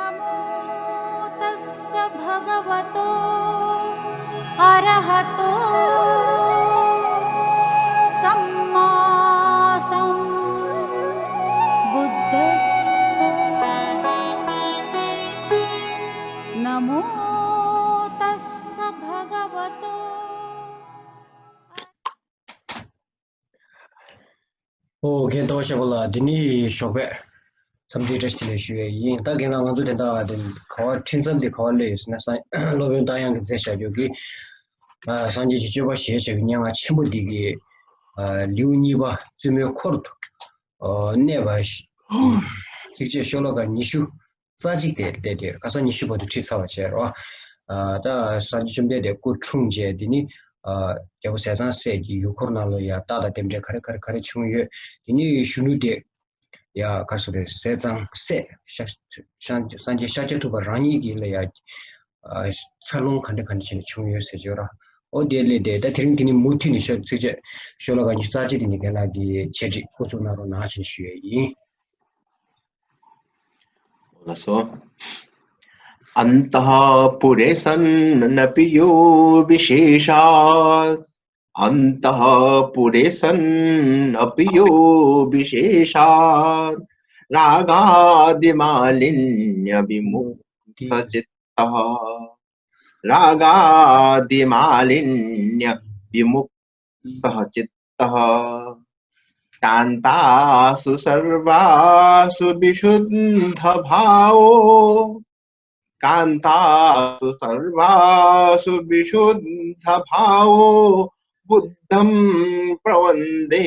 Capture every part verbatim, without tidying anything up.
नमो तस्स भगवतो अरहतो सम्मा सम्बुद्धस्स। नमो तस्स भगवतो ཨོ་རྒན་ཏོ་ཤ་པོ་ལགས། འདི་ནི་ཞོགས་པའི་འཚམས་འདྲི་བཀྲ་ཤིས་བདེ་ལེགས་ཞུ་ཡས་ཡིན། ད་རྒན་ལགས་ང་ཚོ་དེ་འདྲ་དེ་ག་བ་འཕྲིན་མཚམས་དེ་ག་བ་སླེབས་ཡོད་ཟེར་ན། སློབ་དཔོན་རྟ་དབྱངས་ཀྱིས་མཛད་བཞག་རྒྱུ་གི་ཨ་སངས་རྒྱས་ཀྱི་སྤྱོད་པ་ཞེས་བྱ་བའི་སྙན་ངག་ཆེན་པོ་འདི་གི་ཨ་ལེའུ་གཉིས་པ་བཙུན་མོའི་འཁོར་དུ་ཨ་གནས་པ་ཚིགས་བཅད་ཤོ་ལོ་ཀ་ཉི་ཤུ་རྩ་གཅིག་དེ་བསྡད་དེ་ཁ་སང་ཉི་ཤུ་བར་དུ་ཁྲིད་ཚར་བ་བྱས་རོ། ཨ་ད་སངས་རྒྱས་བཅོམ་ལྡན་འདས་སྐུ་འཁྲུངས་རྗེས་དེ་ནི་ཨ་རྒྱལ་པོ་ཟས་གཙང་སྲས་ཀྱི་ཡུལ་འཁོར་ནང་ལ་ཡ་རྟགས་དང་རྟེན་འབྲེལ་ག་རེ་ག་རེ་ག་རེ་བྱུང་ཡོད། དེ་ནི་གཞོན་ནུ་དེ་ཡ་ག་རེ་ཟེར་རེད། ཟས་གཙང་སྲས་ཤ་ཤ་སངས་རྒྱས་ཤཱཀྱ་ཐུབ་པ་རང་ཉིད་ཀྱི་ལ་ཡ་ཨ་འཚར་ལོངས་ག་འདྲ་ག་འདྲ་བྱས་ནས་བྱུང་ཡོད་ཟེར་གྱི་ཡོད་ར། ཨོ་དེ་ལས་དེ་ད་དེ་རིང་དེ་ནི་མུ་མཐུད་ནས་ཤོ་ཚིགས་བཅད་ཤོ་ལོ་ཀ་ཉི་ཤུ་རྩ་གཅིག་དེ་ནི་རྒན་ལགས་ཀྱིས་འཆད་ཁྲིད་འགོ་འཛུགས་གནང་རོགས་གནང་ཞེས་ཞུ་ཡས་ཡིན། ལགས་སོ། अन्तःपुरे सन्नपि यो विशेषात्। अन्तःपुरे सन्नपि यो विशेषात्। रागादिमालिन्यविमुक्तचित्तः। रागादिमालिन्यविमुक्तचित्तः। कान्तासु सर्वासु विशुद्धभावो। कान्तासु सर्वासु विशुद्धभावो। बुद्धं प्रवन्दे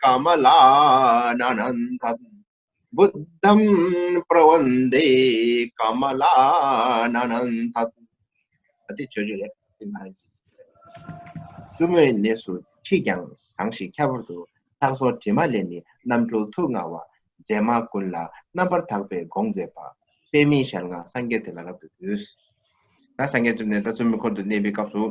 कमलाननन्दं। बुद्धं प्रवन्दे कमलाननन्दं། ཨ་དེ་ཆོས་ཆོས་རེད། དེ་མ་རེད། བཙུན་མོའི་གནས་སུ་ཁྲིད་ཀྱང་གང་ཞིག་ཁྱད་པར་དུ། ཕྱག་སོར་དྲི་མ་ལས་ནི་རྣམ་གྲོལ་ཐུགས་མངའ་བ། མཛེས་མ་ཀུན་ལ་རྣམ་པར་དག་པའི་དགོངས་མཛད་པ། པདྨའི་ཞལ་སྔ་སངས་རྒྱས་དེ་ལ་རབ་ཏུ་འདུད། ད་སངས་རྒྱས་བཅོམ་ལྡན་འདས་བཙུན་མོའི་འཁོར་དུ་གནས་པའི་སྐབས་སུ།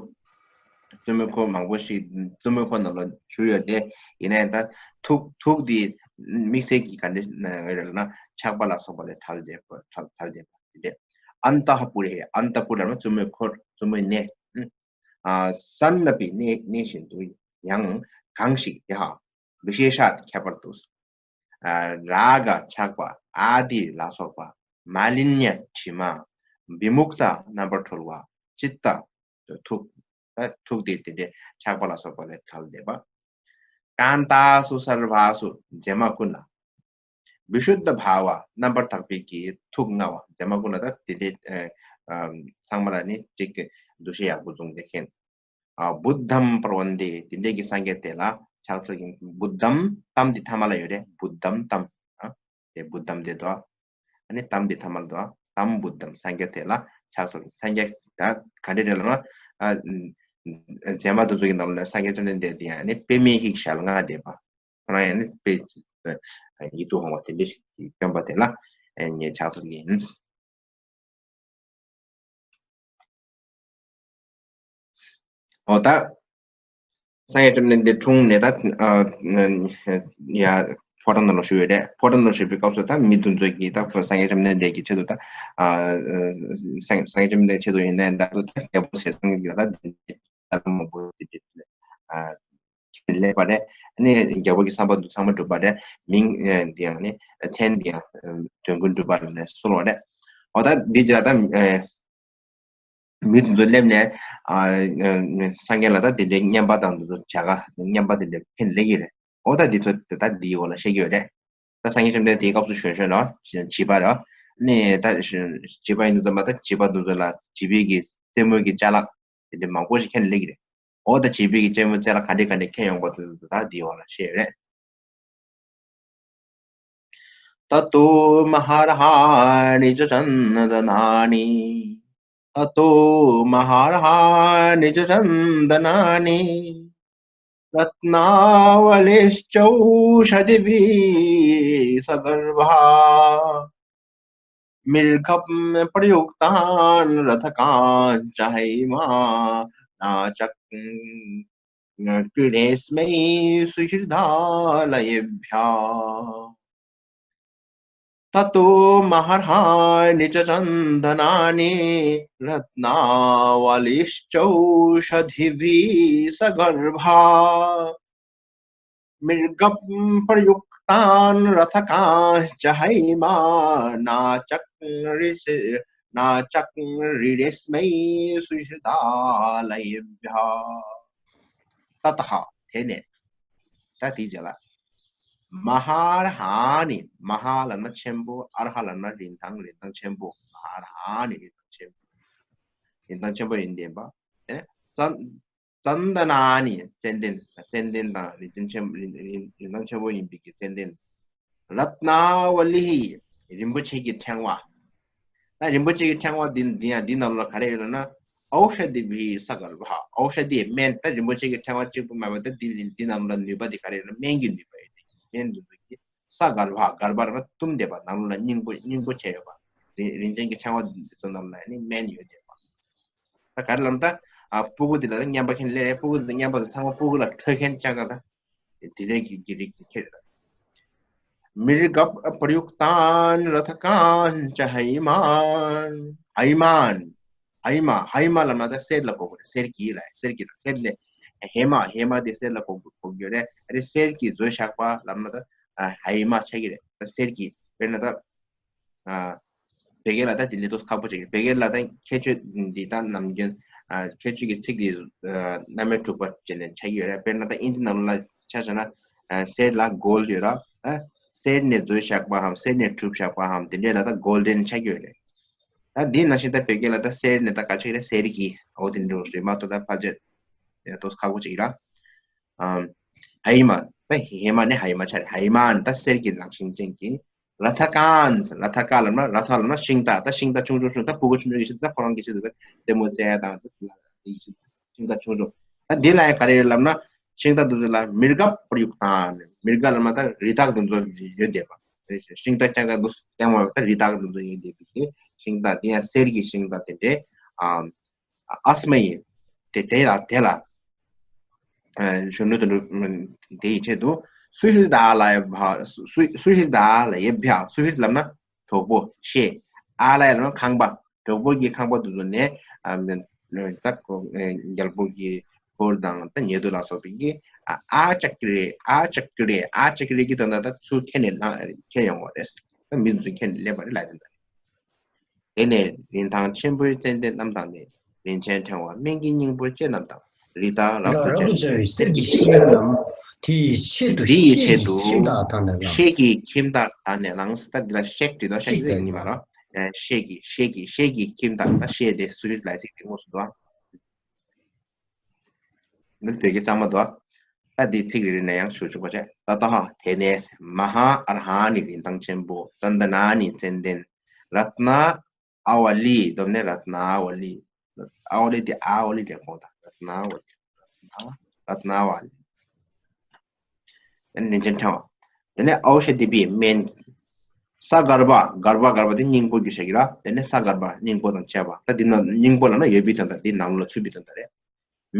བཙུན་མོའི་འཁོར་མང་པོ་ཞིག་བཙུན་མོའི་འཁོར་ནང་ལ་བཞུགས་ཡོད་དེ། ཡིན་ན་ཡང་ད་ཐུགས་ཐུགས་འདི་དམིགས་བསལ་གྱི་ག་འདྲ་ཡོད་རེད་ལབ་ན། ཆགས་པ་ལ་སོགས་པ་ལས་བྲལ་བསྡད་པ། བྲལ་བྲལ་བསྡད་པ་དེ་རེད། अन्तःपुरे། अन्तःपुर ལབ་ན་བཙུན་མོའི་འཁོར། བཙུན་མོའི་གནས། ཨ་सन्नपि གནས་གནས་བཞིན་དུ་ཡང་གང་ཞིག་ཡ། विशेषात् ཁྱད་པར་དུ། ཨ་རཱ་ག་ཆགས་པ། ཨཱ་དི་ལ་སོགས་པ། མཱ་ལིནྱ་དྲི་མ། བི་མུག་ཏ་རྣམ་པར་གྲོལ་བ། ཅིཏྟ་ཐུགས། ཐུགས་དེ་དེ་འདྲའི་ཆགས་པ་ལ་སོགས་པ་ལས་བྲལ་བསྡད་པ། कान्तासु सर्वासु མཛེས་མ་ཀུན་ལ། विशुद्धभाव རྣམ་པར་དག་པའི་གི་ཐུགས་མངའ་བ། མཛེས་མ་ཀུན་ལ་ད་དེ་འདྲའི་ཨ་ཚང་མ་ལ་ནི་གཅིག་གི་འདུ་ཤེས་ཡག་པོ་བཟུང་སྟེ་མཁྱེན། ཨ་बुद्धं प्रवन्दे དེ་འདྲའི་གི་སངས་རྒྱས་དེ་ལ་ཕྱག་འཚལ་གྱིན། बुद्धं ཏམ་དེ་ཐ་མ་ལ་ཡོད་རེད། बुद्धं ཏམ། ཨ་དེ་बुद्धं དེ་དོ། ཨ་ནི་ཏམ་དེ་ཐ་མ་ལ་དོ། ཏམ་बुद्धं སངས་རྒྱས་དེ་ལ་ཕྱག་འཚལ། སངས་རྒྱས་ད་ག་འདྲ་རེད་ལབ་ན། ཨ་མཛེས་མ་དེ་ཚོ་གི་ནང་ལ་སངས་རྒྱས་བཅོམ་ལྡན་འདས་དེ་ཡང་ནི་པདྨའི་ཞལ་སྔ་བསྡད་པ། ཁོ་རང་ཡང་ནི་དཔེ་ཡིད་དུ་འོང་བ་དེ་འདྲ་ཞིག་གི་སྟོན་པ་དེ་ལ་ངས་ཕྱག་འཚལ་གྱི་ཡིན། འོ་ད། སངས་རྒྱས་བཅོམ་ལྡན་འདས་འཁྲུངས་ནས་ད་ཡ་ཕོ་བྲང་ནང་ལ་བཞུགས་ཡོད་རེད། ཕོ་བྲང་ནང་ལ་བཞུགས་པའི་སྐབས་སུ་ད་མི་དེ་ཚོ་གིས་ད་སངས་རྒྱས་བཅོམ་ལྡན་འདས་ཀྱི་ཆེད་དུ་ད་སངས་སངས་རྒྱས་བཅོམ་ལྡན་འདས་ཆེད་དུ་ཡིན་ནའི་ད་རྒྱལ་པོ་ཟས་གཙང་གིས་ད། ལྟ་མང་པོ་དེ་འདྲ་ཨ་ཁྱེར་སླེབས་པ་རེད། ཨ་ནི་རྒྱལ་པོ་གི་བསམ་པ་དེ་ཚང་མ་འགྲུབ་པ་རེད། མིང་ཨ་འདི་ཡང་ནི་མཚན་འདི་ཡང་དོན་ཀུན་འགྲུབ་པ་ལ་ནི་གསོལ་བ་རེད། འོ་ད་འདི་ཅི་ལ་ད་ཨ་མི་དེ་ཚོ་སླེབས་ནས་ཨ་སངས་རྒྱས་ལ་ད་དེ་འདྲའི་བསྙེན་པ་དང་དེ་ཚོ་བྱ་དགའ་བསྙེན་པ་དེ་འདྲ་ཁྱེར་སླེབས་ཀྱི་རེད། འོ་ད་འདི་ཚོ་ད་འདིའི་འོག་ལ་བཤད་ཀྱི་ཡོད་རེད། ད་སངས་རྒྱས་བཅོམ་ལྡན་འདས་དེའི་སྐབས་སུ་བྱོན་བྱོན་ལ་བྱིས་པ་རེད། ནི་ད་བྱིས་པ་ཡིན་དུས་ཙམ་པ་ད་བྱིས་པ་དེ་ཚོ་ལ་བྱིས་པའི་གི་རྩེད་མོའི་གི་ཅ་ལག་དེ་འདྲ་མང་པོ་ཞིག་ཁྱེར་ནས་སླེབས་ཀྱི་རེད། འོ་ད་བྱིས་པའི་གི་རྩེད་མོའི་ཅ་ལག་ག་འདྲ་ག་འདྲ་ཁྱེར་ཡོང་པ་དེ་ཚོ་ད་འདིའི་འོག་ལ་བཤད་ཡོད་རེད། ततो महारानीं च चन्दनानि। ततो महारानीं च चन्दनानि। रत्नावलीश्चौषधीभिः सगर्भः। मृगप्रयुक्तान्यथाकाञ्चनहेमाः। न च क्रीणेऽस्मै सुहृदालयेभ्यः। ततो महार्हाणि च चन्दनानि रत्नावलीश्चौषधिभिः सगर्भा। मृगप्रयुक्तान् रथकांश्च हैमा नाचक्रिरे नाचक्रिरेस्मै सुहृदालयेभ्यः। ततः, དེ་ནས། ད་དེའི་རྗེས་ལ། མ་ཧཱ་ར་ཧཱ་ནི། མ་ཧཱ་ལབ་ན་ཆེན་པོ། ཨར་ཧ་ལབ་ན་རིན་ཐང་། རིན་ཐང་ཆེན་པོ། མ་ཧཱ་ར་ཧཱ་ནི་རིན་ཐང་ཆེན་པོ། རིན་ཐང་ཆེན་པོ་ཡིན་བསྟན་པ། དེ་ནས་ཙན་ཙནྡ་ན་ནི། ཙན་དན། ཙན་དན་དང་རིན་ཐང་ཆེན། རིན་རིན་རིན་ཐང་ཆེན་པོ་ཡིན་པའི་གི་ཙན་དན། རཏྣ་ཝ་ལི། རིན་པོ་ཆེ་གི་ཕྲེང་བ། ད་རིན་པོ་ཆེ་གི་ཕྲེང་བ་འདི་འདི་ཡང་འདི་ནང་ལ་ག་རེ་ཡོད་ལབ་ན། ཨོ་ཤ་དྷི་བྷི་ས་གརྦྷ། ཨོ་ཤ་དྷི་སྨན། ད་རིན་པོ་ཆེ་གི་ཕྲེང་བ་གཅིག་པུ་མ་ཡིན་པ། ད་འདི་འདི་ནང་ལ་ནུས་པ་འདི་ག་རེ་ཡོད་ན། སྨན་གྱི་ནུས་པ་ཡོད་དེ། སྨན་འདི་ཚོ་གི་ས་གརྦྷ། གརྦྷ་ལབ་ན་བཏུམས་བསྡད་པ། ནང་ལོགས་ལ་སྙིང་པོ་སྙིང་པོ་བྱས་ཡོད་པ། རིན་རིན་ཆེན་གྱི་ཕྲེང་བ་འདི་ཚོ་ནང་ལ་ནི་སྨན་ཡོད་བསྡད་པ། ད་ག་རེ་ལབ་ན། ད་ཨ་སྤུ་གུ་འདི་ལ་ད་རྔན་པ་ཁྱེར་སླེབས། སྤུ་གུ་འདི་རྔན་པ་དང་ཚང་མ་སྤུ་གུ་ལ་འཕྲོད་མཁན་ཅག་ད། དེ་ལས་ཀྱི་ཀྱི་རིགས་དེ་ཁྱེར་ད། མྲི་ག་པྲ་ཡུག་ཏཱན་ར་ཐ་ཀཱན་ཅ་ཧ་ཡི་མཱན། ཧ་ཡི་མཱན། ཧ་ཡི་མ། ཧ་ཡི་མ་ལབ་ན་ད་གསེར་ལ་གོ་དགོས་རེད། གསེར་གྱི་ལ། གསེར་གྱི་ལ། གསེར་ལས། ཧེ་མ། ཧེ་མ་དེ་གསེར་ལ་གོ་དགོས་ཀྱི་རེད། ཨ་རེ་གསེར་གྱིས་བཟོས་བཞག་པ་ལབ་ན་ད་ཨ་ཧ་ཡི་མ་ཆགས་ཀྱི་རེད། ད་གསེར་གྱི། དཔེར་ན་ད། ཨ། བོད་སྐད་ལ་ད་དེ་ལས་ཏོག་ཙམ་ཁག་པོ་ཅིག་རེད། བོད་སྐད་ལ་ད་ཁྱད་ཆོས་འདི་དག་ནམ་རྒྱུན། ཨ། ཁྱད་ཆོས་ཀྱི་ཚིག་འདི། ཨ། རྣམ་དབྱེ་དྲུག་པ་བྱས་ནས་ཆགས་ཀྱི་ཡོད་རེད། དཔེར་ན་ད་ཨིན་ཇི་ནང་ལ་ཆ་བཞག་ན། ཨ། གསེར་ལ་གོལ་ཌ་ཡོད་ར། ཨ། གསེར་ནས་བཟོས་བཞག་པའམ་གསེར་ནས་གྲུབ་བཞག་པའམ་དེ་འདྲས་ལ་ད་གོལ་ཌན་ཆགས་ཀྱི་ཡོད་རེད། ད་འདི་ནང་བཞིན་ད་བོད་སྐད་ལ་ད་གསེར་ནས་ད་ག་ཆགས་རེད། གསེར་གྱི། འོ་དེ་འདྲ་རེད་མ་གཏོགས་ད་ཕལ་ཆེར་ཏོག་ཙམ་ཁག་པོ་ཅིག་ར། ཨམ། ཧ་ཡི་མ། ད་ཧེ་མ་ནི་ཧ་ཡི་མ་ཆགས་རེད། ཧ་ཡི་མ་ནི་ད་གསེར་གྱི་རང་བཞིན་ཅན་གྱི། ར་ཐ་ཀཱན། ར་ཐ་ཀ་ལབ་ན། ར་ཐ་ལབ་ན་ཤིང་རྟ། ད་ཤིང་རྟ་ཆུང་ཆུང་ཆུང་། ད་སྤུ་གུ་ཆུང་ཆུང་གི་ཤིང་རྟ། ཁོ་རང་གི་ཆེད་དུ་ད་རྩེད་མོ་རྩེ་ཡ་དང་། ཤིང་རྟ་ཆུང་ཆུང་། ད་འདི་ལ་ཡང་ག་རེ་ཡོད་ལབ་ན། ཤིང་རྟ་འདི་ཚོ་ལ་མྲི་ག་པྲ་ཡུག་ཏཱན། མྲི་ག་ལབ་ན་ད་རི་དྭགས་འདི་ཚོ་ཡོད་བསྡད་པ། ཤིང་རྟ་རྐྱང་རྐྱང་འདུག་སྟེང་མ་ད་རི་དྭགས་འདི་ཚོ་ཡོད་བསྡད་པའི་ཤིང་རྟ། དེ་ཡང་གསེར་གྱི་ཤིང་རྟ་དེ་འདྲས། ཨམ། ཨ་སྨེ། དེ་དེ་ལ་དེ་ལ། ཨ། གཞོན་ནུ་དོན་གྲུབ་དེ་ཡི་ཆེད་དུ། སུ་ཧྲི་ད་ལ་ཡེ་བྷ། སུ་སུ་ཧྲི་ད་ལ་ཡེ་བྷ། སུ་ཧྲི་ལབ་ན་གྲོགས་པོ་ཆེ། ཨ་ལ་ཡེ་ལབ་ན་ཁང་པ། གྲོགས་པོ་གི་ཁང་པ་དེ་ཚོ་ནས། ཨ། ད་རྒྱལ་པོ་གི་ཧོར་དང་ད་ཉེ་དུ་ལ་སོགས་པའི་གི། ཨ། ཨ་ཅག་ཀི་རེ། ཨ་ཅག་ཀི་རེ། ཨ་ཅག་ཀི་རེ་གི་དོན་དག་ད་ཚུར་ཁྱེར་ནས་ལངས་ཁྱེར་ཡོང་བ་རེད། ད་མི་ཚོ་ཁྱེར་ནས་སླེབས་པ་རེད་ལབ་དེ་འདྲ། དེ་ནས་རིན་ཐང་ཆེན་པོའི་ཙན་དན་རྣམས་དང་ནི། རིན་ཆེན་ཕྲེང་བ་སྨན་གྱི་སྙིང་པོ་ལྕེ་རྣམས་དང་། རི་དྭགས་རབ་ཏུ་རབ་ཏུ་བྱ་བའི་གསེར་གྱི་ཤིང་རྣམས། དེ་ཡི་ཆེད་དུ། དེ་ཡི་ཆེད་དུ། ཤེལ་གྱི་ཁྱིམ་དག་དག་ནས་བླངས། ཤེལ་གྱི་ཁྱིམ་དག་དག་ནས་བླངས། ད་འདི་ལ་ཤེལ་བྲིས་དོ། ཤེལ་གྱི་ཡིན་མ་རོ། ཨེ། ཤེལ་གྱི་ཤེལ་གྱི་ཤེལ་གྱི་ཁྱིམ་དག་ད་ཤེལ་དེ་སུ་ལ་ཚིག་དེ་དངོས་སུ་འདུག་ཨ། འདི་བོད་ཀྱི་གཙང་མ་འདུག་ཨ། ད་འདི་ཚིག་རེ་རེ་ནས་ཡང་ཞུ་ཆོག་པ་བྱས། ཏ་ཏ་ཧ། དེ་ནས། མ་ཧཱ་ཨར་ཧཱ་ནི་རིན་ཐང་ཆེན་པོ། ཙནྡ་ན་ནི་ཙན་དན། རཏྣ་ཨ་ཝ་ལི། མདོར་ན་རཏྣ་ཨ་ཝ་ལི། ཨ་ཝ་ལི་དེ་ཨ་ཝ་ལི་རེད་དགོངས་དང་། རཏྣ་ཨ་ཝ་ལི། རཏྣ་ཨ་ཝ་ལི། དེ་ནས་རིན་ཆེན་ཕྲེང་བ། དེ་ནས་ཨོ་ཤ་དྷི་བྷི་སྨན། ས་གརྦྷ། གརྦྷ། གརྦྷ་དེ་སྙིང་པོ་རྒྱུ་བྱེད་ཀྱི་ར། དེ་ནས་ས་གརྦྷ་སྙིང་པོ་དང་བཅས་པ། ད་འདི་ན་སྙིང་པོ་ལབ་ན་ཡོད་པའི་དོན་དག་འདི་ནང་ལོགས་ལ་ཚུད་པའི་དོན་དག་རེད།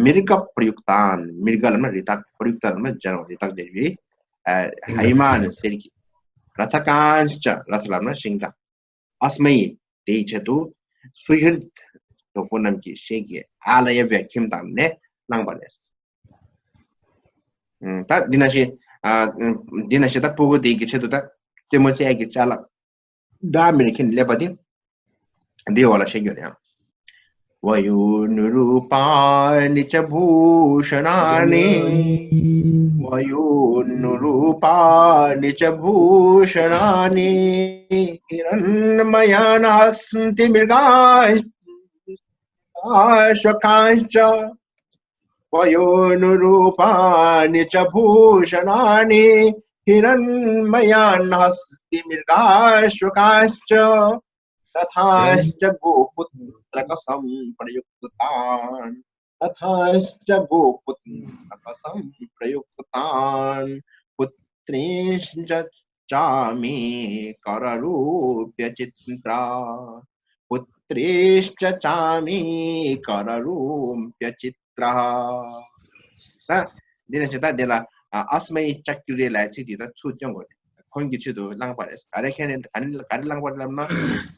མྲི་ག་པྲ་ཡུག་ཏཱན། མྲི་ག་ལབ་ན་རི་དྭགས། པྲ་ཡུག་ཏཱན་ལབ་ན་སྦྱར་བ། རི་དྭགས་སྦྱར་བའི། ཨ། ཧ་ཡི་མ་ནི་གསེར་གྱི། ར་ཐ་ཀཱན་ཅ། ར་ཐ་ལབ་ན་ཤིང་རྟ། ཨ་སྨེ་ཡི། དེ་ཡི་ཆེད་དུ། སུ་ཧྲི། གྲོགས་པོ་རྣམས་ཀྱི་ཤེལ་གྱི་ཨ་ལ་ཡེ་བྷ་ཁྱིམ་དག་ནས་བླངས་པ་ལས། ཨ། ད་འདི་ན་ཤི། ཨ། འདི་ན་ཤི་ད་སྤུ་གུ་དེ་གི་ཆེད་དུ་ད་རྩེད་མོ་རྩེ་ཡ་གི་ཅ་ལག་འདྲ་མི་རེ་ཁྱེར་ནས་སླེབས་པ་དེ། འདི་འོག་ལ་བཤད་རྒྱུ་རེད་ཡང་། བ་ཡོ་ནུ་རུ་པ་ནི་ཅ་བྷུ་ཤ་ན་ནི། བ་ཡོ་ནུ་རུ་པ་ནི་ཅ་བྷུ་ཤ་ན་ནི། ཧི་ར་ཎ་མ་ཡ་ན་ཧ་སྟི་མི་རྒ་ཤ་ཀ་ཤ། བ་ཡོ་ནུ་རུ་པ་ནི་ཅ་བྷུ་ཤ་ན་ནི། ཧི་ར་ཎ་མ་ཡ་ན་ཧ་སྟི་མི་རྒ་ཤ་ཀ་ཤ། ར་ཐཱན་ཅ་གོ་པུ་ཏྲ་ཀ་སམ་པྲ་ཡུག་ཏཱན། ར་ཐཱན་ཅ་གོ་པུ་ཏྲ་ཀ་སམ་པྲ་ཡུག་ཏཱན། པུ་ཏྲེཤ་ཅ་ཙཱ་མི་ཀ་ར་རུ་པྱ་ཅི་ཏྲ། པུ་ཏྲེཤ་ཙཱ་མི་ཀ་ར་རུ་པྱ་ཅི་ཏྲ། ད་འདི་ནས་ཅི་ད་འདི་ལ་ཨ་སྨེ་ཡི་ཅ་ཀི་རེ་ལབ་ཚིག་འདི་ད་ཚུར་སྟོན་དགོས་རེད། ཁོང་གི་ཆེད་དུ་བླངས་པ་རེད། ག་རེ་ཁས་ལེན་ག་རེ་ག་རེ་བླངས་པ་རེད་ལབ་ན།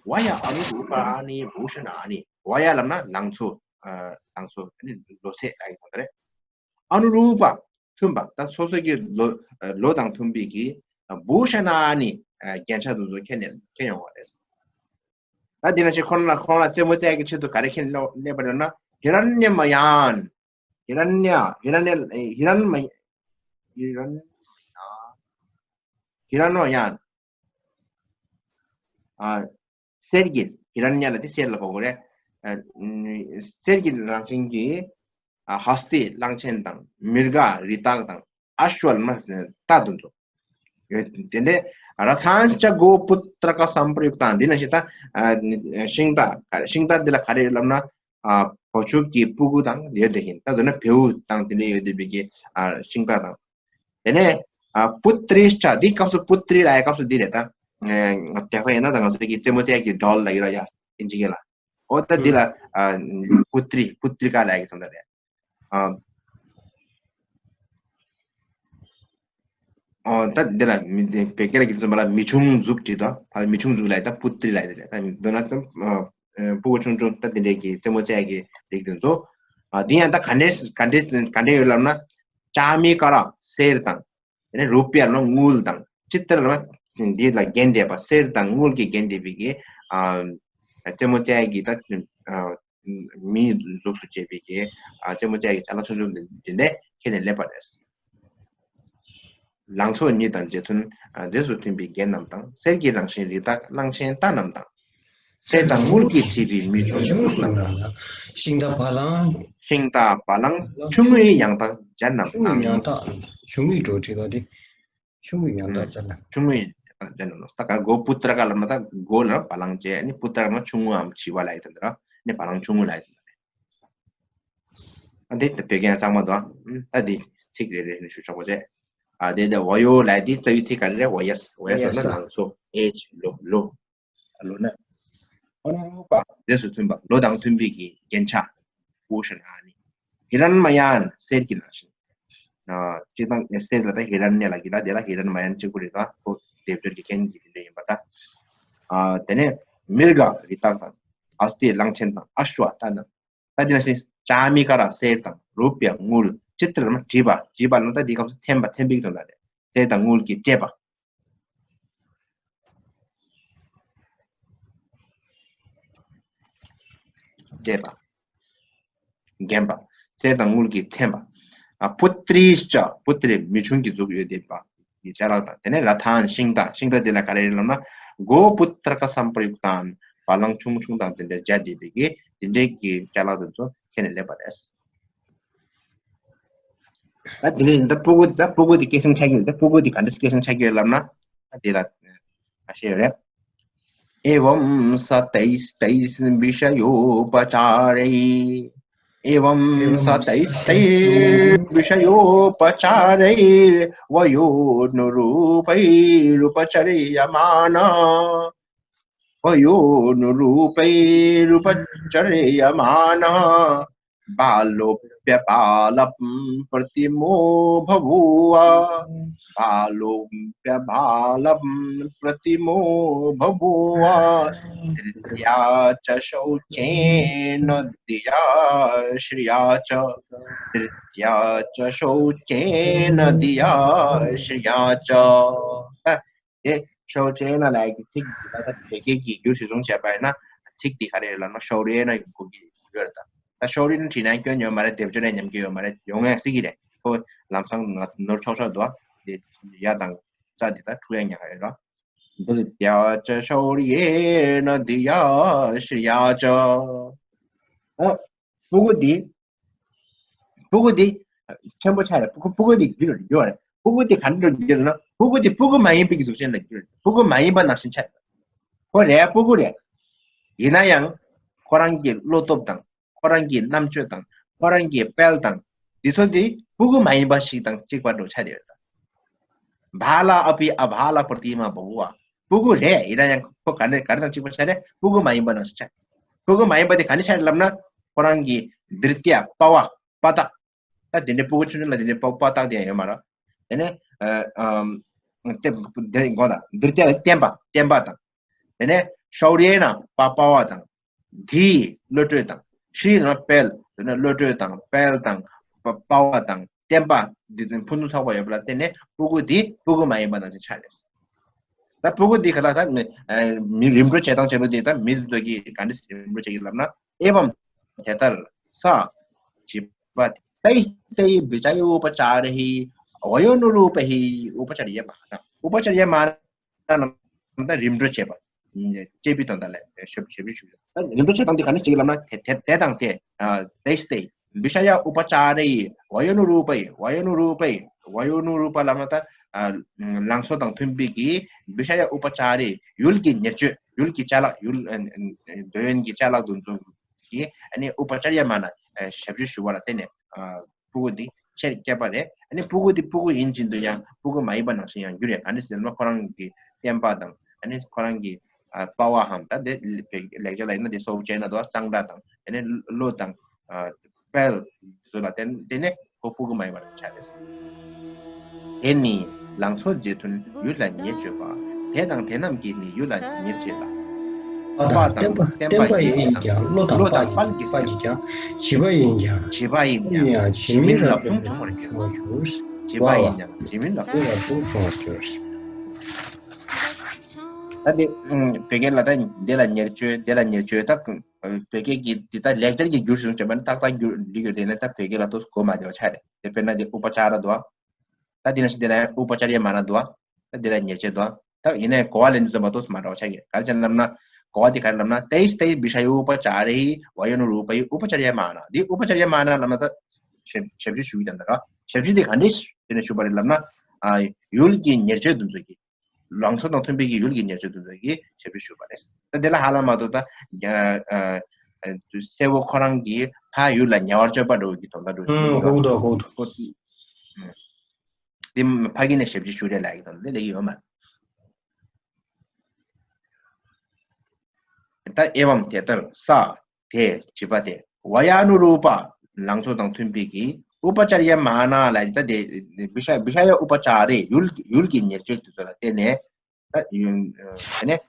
བ་ཡ་ཨ་ནུ་རུ་པ་ཨ་ནི་བྷུ་ཤ་ན་ཨ་ནི། བ་ཡ་ལབ་ན་ལང་ཚོ། ཨ་ལང་ཚོ་ཨ་ནི་ལོ་ཚད་ལ་ཡི་དང་རེད། ཨ་ནུ་རུ་པ་མཐུན་པ། ད་སོ་སོ་གི་ལོ་ལོ་དང་མཐུན་པའི་གི་བྷུ་ཤ་ན་ཨ་ནི་རྒྱན་ཆ་དེ་ཚོ་ཁས་ནས་ཁས་ཡོང་བ་རེད། ད་འདི་ན་ཆེ་ཁོང་ལ་ཁོང་ལ་རྩེད་མོ་རྩེ་ཡག་གི་ཆེད་དུ་ག་རེ་ཁས་ལེན་སླེབས་པ་རེད་ན། ཧི་ར་ཉ་མ་ཡན། ཧི་ར་ཉ་ཧི་ར་ཉ་ཧི་ར་མ་ཧི་ར་ཉ་ཧི་ར་ཉ་ཡན། ཨ་གསེར་གྱི་ཧི་ར་ཉ་ལ་དེ་གསེར་ལ་གོ་དགོས་རེད། ཨ་གསེར་གྱི་རང་བཞིན་གྱི་ཨ་ཧ་སྟི། གླང་ཆེན་དང་། མིར་ག་རི་དྭགས་དང་། ཨ་ཤྭ་ལ་མ་རྟ་དེ་ཚོ་ཡོད། དེ་འདྲའི་ར་ཐན་ཅ་གོ་པུ་ཏྲ་ཀ་སམ་པྲ་ཡུག་ཏ། འདི་ན་ཞིག་ད་ཤིང་རྟ་ག་རེ་ཤིང་རྟ་འདི་ལ་ག་རེ་ལབ་ན། ཨ་བོ་ཕྱུགས་ཀྱི་སྤུ་གུ་དང་ཡོད་དེ་ཡིན། ད་དུ་ན་བེའུ་དང་དེ་འདྲའི་ཡོད་དེ་བི་གི་ཨ་ཤིང་རྟ་དང་། དེ་ནས་ཨ་པུ་ཏྲི་ཤ། འདི་སྐབས་སུ་པུ་ཏྲི་ལ་ཡ་སྐབས་སུ་འདི་རེད་ད། ང་དེ་ཚོ་ཡིན་ན་ད་ང་ཚོ་གི་རྩེད་མོ་རྩེ་གི་སྒྲོལ་ལ་ཡོད་ལ་ཡ་ཨིན་ཇི་གི་ལ། འོ་ད་འདི་ལ་ཨ་པུ་ཏྲི་པུ་ཏྲི་ཀ་ལ་ཡ་གི་དོན་དག་རེད། ཨ། ཨོ་ད་འདི་ལ་མི་འདི་བོད་སྐད་ལ་གི་ཚོད་པ་ལ་མི་ཆུང་གཟུགས་བྲིས་དོ། ད་མི་ཆུང་གཟུགས་ལ་ད་པུ་ཏྲི་ལ་ཡ་ད་མི་འདོད་ན་ད་ཨ་སྤུ་གུ་ཆུང་ཆུང་ད་འདི་འདྲའི་གི་རྩེད་མོ་རྩེ་ཡ་གི་རིགས་དེ་ཚོ། ཨ་འདི་ཡང་ད་ག་འདྲས་ག་འདྲས་ག་འདྲས་ཡོད་ལབ་ན། ཅ་མི་ཀ་ར་གསེར་དང་། དེ་ནས་རུ་པི་ཡ་ལ་དངུལ་དང་། ཅི་ལྟར་ལ་འདི་ལ་རྒྱན་འདེབས་པ། གསེར་དང་དངུལ་གྱི་རྒྱན་འདེབས་པའི་གི་ཨ་རྩེད་མོ་རྩེ་ཡ་གི་ད་ཨ། མིའི་གཟུགས་སུ་བྱས་པའི་གི་ཨ་རྩེད་མོ་རྩེ་ཡ་གི་ཅ་ལག་ཆུང་ཆུང་འདི་འདི་འདྲས་ཁྱེར་ནས་སླེབས་པ་རེད། ལང་ཚོ་གཉིས་དང་རྗེས་མཐུན་ཨ་རྗེས་སུ་མཐུན་པའི་རྒྱན་རྣམས་དང་། གསེར་གྱི་རང་བཞིན་རི་དྭགས་གླང་ཆེན་རྟ་རྣམས་དང་། གསེར་དང་དངུལ་གྱིས་བྲིས་པའི་མི་ཆུང་གཟུགས་རྣམས་དང་། ཤིང་རྟ་བ་ལང་། ཤིང་རྟ་བ་ལང་། ཆུང་ངུའི་ཡང་དག་སྦྱར་རྣམས་དང་། ཆུང་ངུའི་ཡང་དག་ཆུང་ངུའི་འགྲོ་བྲིས་པ་དེ། ཆུང་ངུའི་ཡང་དག་ཅན་ན། ཆུང་ངུའི་ཡང་དག་ཅན་ན། ད་ག་གོ་པུ་ཏྲ་ཀ་ལབ་ན་ད་གོ་ལ་བ་ལང་བྱས། ཨ་ནི་པུ་ཏྲ་ཀ་ལབ་ན་ཆུང་ངུའམ་བྱིས་པ་ལ་ཡི་དོན་དེ་ར། ཨ་ནི་བ་ལང་ཆུང་ངུ་ལ་ཡི་དོན་དེ་རེད། ཨ་འདི་ད་བོད་སྐད་གཙང་མ་འདུག་ཨ། ད་འདི་ཚིག་རེ་རེ་ནས་ཞུ་ཆོག་པ་བྱས། ཨ་འདི་ད་བ་ཡོ་ལ་ཡི་འདི་རྩ་བའི་ཚིག་ག་རེ་རེད། བ་ཡ་སི། བ་ཡ་སི་ལབ་ན་ལང་ཚོ། ཨེ་ཆི་ལོ་ལོ། ལོ་ན། ཨ་ནུ་པ་རྗེས་སུ་མཐུན་པ། ལོ་དང་མཐུན་པའི་གི་རྒྱན་ཆ། བྷུ་ཤ་ན་ཨ་ནི། ཧི་རན་མ་ཡན། གསེར་གྱི་ནང་བཞིན། ཨ་སྤྱིར་བཏང་གསེར་ལ་ད་ཧི་རན་ཉ་ལ་གི་ལ་དེ་ལ་ཧི་རན་མ་ཡན་གཅིག་པུ་རེད་ད། ཁོ་སྡེབ་སྦྱོར་གྱི་རྐྱེན་གྱིས་དེ་འདྲ་ཡིན་པ་འདྲ། ཨ་དེ་ནས་མིར་ག་རི་དྭགས་དང་། ཨ་སྟི་གླང་ཆེན་དང་། ཨ་ཤྭ་རྟ་དང་། ད་དེ་ནང་བཞིན་ཅ་མི་ཀ་ར་གསེར་དང་། རུ་པི་ཡ་དངུལ། ཅི་ཏྲ་མ་བྲིས་པ། བྲིས་པ་ལ་ད་འདི་སྐབས་སུ་ཚན་པ་ཚན་པའི་དོན་དག་རེད། གསེར་དང་དངུལ་གྱིས་སྤྲས་པ། སྤྲས་པ། བརྒྱན་པ། གསེར་དང་དངུལ་གྱིས་མཚན་པ། ཨ་པུ་ཏྲི་ཤ། པུ་ཏྲི་མི་ཆུང་གི་གཟུགས་ཡོད་བསྡད་པ་གི་ཅ་ལག་དང་། དེ་ནས་ར་ཐན། ཤིང་རྟ། ཤིང་རྟ་འདི་ལ་ག་རེ་རེད་ལབ་ན། གོ་པུ་ཏྲ་ཀ་སམ་པྲ་ཡུག་ཏན། བ་ལང་ཆུང་ཆུང་དང་དེ་འདྲའི་སྦྱར་བསྡད་པའི་གི་དེ་འདྲའི་གི་ཅ་ལག་དེ་ཚོ་ཁྱེར་ནས་སླེབས་པ་རེད། ད་དེ་ནས་ད་སྤུ་གུ་ད་སྤུ་གུ་དེ་སྐྱེད་སྲིང་བྱ་རྒྱུ། ད་སྤུ་གུ་དེ་ག་འདྲ་སྐྱེད་སྲིང་བྱ་རྒྱུ་ལབ་ན། ད་དེ་ལ་ཨ་བཤད་ཡོད་རེད། एवं सतैस्तैर्विषयोपचारैः एवं सतैस्तैर्विषयोपचारैर्वयोनुरूपैरुपचर्यमाणः वयोनुरूपैरुपचर्यमाणः बालोऽप्यबालप्रतिमो बभूव। बालोऽप्यबालप्रतिमो बभूव। धृत्या च शौचेन धिया श्रिया च। धृत्या च शौचेन धिया श्रिया च। དེ་ཤོ་ཅེ་ན་ལབ་ཀྱི་ཚིག་འདི་ལ་ད་བོད་སྐད་ཀྱི་རྒྱུ་གཞིར་བཟུང་བྱས་པ་ཡིན་ན། ཚིག་འདི་ག་རེ་ལབ་ན་ཤོ་རེ་ན་གོ་གི་ཡོད་རེད་ད། ད་ཤོ་རེ་ན་བྲིས་ན་སྐྱོན་ཡོད་མ་རེད། སྡེབ་སྦྱོར་ན་ཉམས་ཀྱི་ཡོད་མ་རེད། ཡོང་ཡ་སྲིད་ཀྱི་རེད། ཁོ་ལམ་སང་ང་ནོར་ཆོག་ཆོག་འདུག་ཨ། དེ་ཡ་དང་ཙ་འདི་ད་འཁྲུག་ཡ་ཉག་ཡོད་ར། धृत्या च शौर्येण धिया श्रिया च། ཨ། སྤུ་གུ་འདི། སྤུ་གུ་འདི་ཆེན་པོ་ཆགས་རེད། སྤུ་གུ་སྤུ་གུ་འདི་འགྱུར་འགྱུར་རེད། སྤུ་གུ་འདི་ག་འདྲ་འགྱུར་ན། སྤུ་གུ་འདི་སྤུ་གུ་མ་ཡིན་པའི་གི་གཟུགས་ཅན་ལ་འགྱུར་རེད། སྤུ་གུ་མ་ཡིན་པ་ནང་བཞིན་ཆགས་རེད། ཁོ་རེད། སྤུ་གུ་རེད། ཡིན་ན་ཡང་ཁོ་རང་གི་བློ་སྟོབས་དང་། ཁོ་རང་གི་རྣམ་དཔྱོད་དང་། ཁོ་རང་གི་དཔལ་དང་། འདི་ཚོ་འདི་སྤུ་གུ་མ་ཡིན་པ་ཞིག་དང་གཅིག་པ་འདྲ་ཆགས་བསྡད་ཡོད་ད། बालाः अपि अबालप्रतिमाः बभूव། སྤུ་གུ་རེད། ཡིན་ན་ཡང་ཁོ་ག་ནས་ག་རེ་དང་གཅིག་པ་ཆགས་རེད། སྤུ་གུ་མ་ཡིན་པ་ནང་བཞིན་ཆགས། སྤུ་གུ་མ་ཡིན་པ་དེ་ག་ནས་ཆགས་རེད་ལབ་ན། ཁོ་རང་གི་धृत्या དཔའ་བ་དཔའ་རྟགས། ད་དེ་འདྲའི་སྤུ་གུ་ཆུང་ཆུང་ལ་དེ་འདྲའི་དཔའ་དཔའ་རྟགས་དེ་ཡང་ཡོད་མ་རེད། དེ་ནས་ཨ་ཨམ་ བསྟན་འདིར་མགོ་དང་འདིར་བསྟན་བསྟན་པ་བསྟན་པ་དང་། དེ་ནས་ཤཱུ་རྱེ་ན་པ་པ་བ་དང་། དྷི་བློ་གྲོས་དང་། ཤྲཱི་ན་དཔལ། དེ་ནས་བློ་གྲོས་དང་དཔལ་དང་པ་པ་བ་དང་བསྟན་པ་འདི་ཕུན་སུམ་ཚོགས་པ་ཡོད་པ་ལ་བརྟེན་ནས་ཕྲུ་གུ་འདི་ཕྲུ་གུ་མ་ཡིན་པ་ནང་བཞིན་ཆགས་ཡོད། ད་ཕྲུ་གུ་འདི་ག་ལ་ད་མི་ཨ་མི་རིམ་གྲོ་བྱེད་སྟངས་བྱེད་ལུགས་འདི་ད་མི་ཚོ་གིས་ག་འདྲ་རིམ་གྲོ་བྱེད་ཀྱི་ལབ་ན། ཨེ་བམ་དེ་ལྟར་ས་བྱིས་པ་དེ་ཏཱིསྟཱི་བི་ཤཱ་ཡུ་པ་ཅཱ་རེ་ཧི་བ་ཡོ་ནུ་རུ་པ་ཧི་ཨུ་པ་ཅཱ་རི་ཡ་མ་ན། ཨུ་པ་ཅཱ་རི་ཡ་མ་ན་ལ་ད་རིམ་གྲོ་བྱེད་པ། ཅེས་པའི་དོན་དག་ལ་ཞབས་ཞབས་ཞུ་ཞུ། ད་རིམ་གྲོ་བྱེད་སྟངས་དེ་ག་འདྲ་བྱེད་ཀྱི་ལབ་ན། དེ་དེ་དེ་དང་དེ་ཏཱིསྟཱི་བི་ཤཱ་ཡ་ཨུ་པ་ཅཱ་རེ་ཧི་བ་ཡོ་ནུ་རུ་པ་ཧི་བ་ཡོ་ནུ་རུ་པ་ཧི་བ་ཡོ་ནུ་རུ་པ་ལབ་ན་ད་ཨ་ལང་ཚོ་དང་མཐུན་པའི་གི་བི་ཤཱ་ཡ་ཨུ་པ་ཅཱ་རེ་ཧི་ཡུལ་གྱི་ཉེར་སྤྱོད། ཡུལ་གྱི་ཅ་ལག་ཡུལ་ཨ་ཨ་འདོད་ཡོན་གྱི་ཅ་ལག་དེ་ཚོ་གི་ཨ་ནི་ཨུ་པ་ཅཱ་རི་ཡ་མ་ན་ཨ་ཞབས་ཞུ་ཞུ་བ་ལ་བརྟེན་ནས་ཨ་ཕྲུ་གུ་འདི་ཆེར་སྐྱེས་པ་རེད། ཨ་ནི་ཕྲུ་གུ་འདི་ཕྲུ་གུ་ཡིན་བཞིན་དུ་ཡང་ཕྲུ་གུ་མ་ཡིན་པ་ནང་བཞིན་ཡང་འགྱུར་རེད། ཨ་ནི་ཟེར་ན་ཁོ་རང་གི་བསྟན་པ་དང་ཨ་ནི་ཁོ་རང་གི་ཨ་པ་བ་ཧམ་ད་དེ་ལེགས་སྦྱར་ལ་ཡིན་ན་དེ་སོའུ་ཅེ་ན་དོ་གཙང་སྦྲ་དང་ཨ་ནི་བློ་དང་ཨ་དཔལ་ཚོ་ལ་བརྟེན་བརྟེན་ནས་ཁོ་ཕྲུ་གུ་མ་ཡིན་པ་ཆགས་རེད། དེ་ནི་ལང་ཚོ་རྗེས་མཐུན་ཡུལ་ལ་ཉེར་སྤྱོད་པ། དེ་དང་དེ་རྣམས་ཀྱིས་ནི་ཡུལ་ལ་ཉེར་སྤྱོད་ལ། པ་དང་བསྟན་པ་ཡིན་ཀྱང་བློ་དང་དཔལ་གྱི་སེམས། བྱིས་པ་ཡིན་ཀྱང་བྱིས་པ་ཡིན་ཀྱང་བྱིས་མིན་ལ་ལྟུང་བྱུང་བར་འགྱུར། བྱིས་པ་ཡིན་ཀྱང་བྱིས་མིན་ལ་ལྟུང་བྱུང་བར་འགྱུར། ད་འདི་བོད་སྐད་ལ་ད་འདི་ལ་ཉེར་སྤྱོད་འདི་ལ་ཉེར་སྤྱོད་ད། བོད་སྐད་ཀྱི་འདི་ལྟར་ལེགས་སྦྱར་གྱི་བསྒྱུར་ཞིང་བྱས་པ་ནི་ཏག་ཏག་བསྒྱུར་འགྲིག་ཡོད་དེ་ནི་ད་བོད་སྐད་ལ་ཏོག་ཙམ་གོ་མ་བདེ་བ་ཆགས་རེད། དེ་དཔེར་ན་འདི་ཨུ་པ་ཅཱ་ར་འདུག་ད་འདི་ན་ཞིག་འདི་ན་ཡང་ཨུ་པ་ཅཱ་རི་ཡ་མ་ན་འདུག་ད་འདི་ལ་ཉེར་སྤྱོད་འདུག་ད་ཡིན་ནའི་གོ་བ་ལེན་དུས་ཙམ་པ་ཏོག་ཙམ་མ་འདྲ་བ་ཆགས་ཀྱི་ག་རེ་བྱས་ལབ་ན། གོ་བ་འདི་ག་རེ་ལབ་ན། ཏཱིསྟཱི་བི་ཤཱ་ཡུ་པ་ཅཱ་རེ་ཧི་བ་ཡོ་ནུ་རུ་པ་ཧི་ཨུ་པ་ཅཱ་རི་ཡ་མ་ན། འདི་ཨུ་པ་ཅཱ་རི་ཡ་མ་ན་ལབ་ན་ད་ཞབས་ཞབས་ཞུ་ཞུ་ཡི་དང་འདྲ་བ། ཞབས་ཞུ་འདི་ག་འདྲས་དེ་ནས་ཞུ་བ་རེད་ལབ་ན། ཨ་ཡུལ་གྱི་ཉེར་སྤྱོད་དུ་འཛུལ་གྱི། ལང་ཚོ་དང་མཐུན་པའི་གི་ཡུལ་གྱི་ཉེར་སྤྱོད་དུ་འཛུལ་གྱི་ཞབས་ཞུ་ཞུ་བ་རེད། ད་དེ་ལ་ཧ་ལམ་མ་གཏོགས་ད་ཨ་ཨ་སེར་པོ་ཁོ་རང་གིས་ཕ་ཡུལ་ལ་ཉེ་བར་སྤྱོད་པ་འདྲ་བོ་གི་དོན་དག་འདྲ་བོ་ཞིག་ཨུམ་ཡོད་པ། གོ་གི་འདུག་གོ་གི་འདུག་དེ་ཕ་གི་ནས་ཞབས་ཞུ་ཞུ་རེད་ལབ་ཀྱི་དོན་དེ་ལས་ཀྱི་ཡོད་མ་རེད། ད་ཨེ་བམ་དེ་ལྟར་ས་དེ་བྱིས་པ་དེ་བ་ཡ་ནུ་རུ་པ་ལང་ཚོ་དང་མཐུན་པའི་གི་ཨུ་པ་ཅཱ་རི་ཡ་མ་ན་ལ་ད་དེ་བི་ཤ་བི་ཤ་ཡ་ཨུ་པ་ཅཱ་རེ་ཡུལ་ཡུལ་གྱི་ཉེར་སྤྱོད་དེ་ཚོ་ལ་བརྟེན་ནས་ད་ཡུལ་དེ་ནས་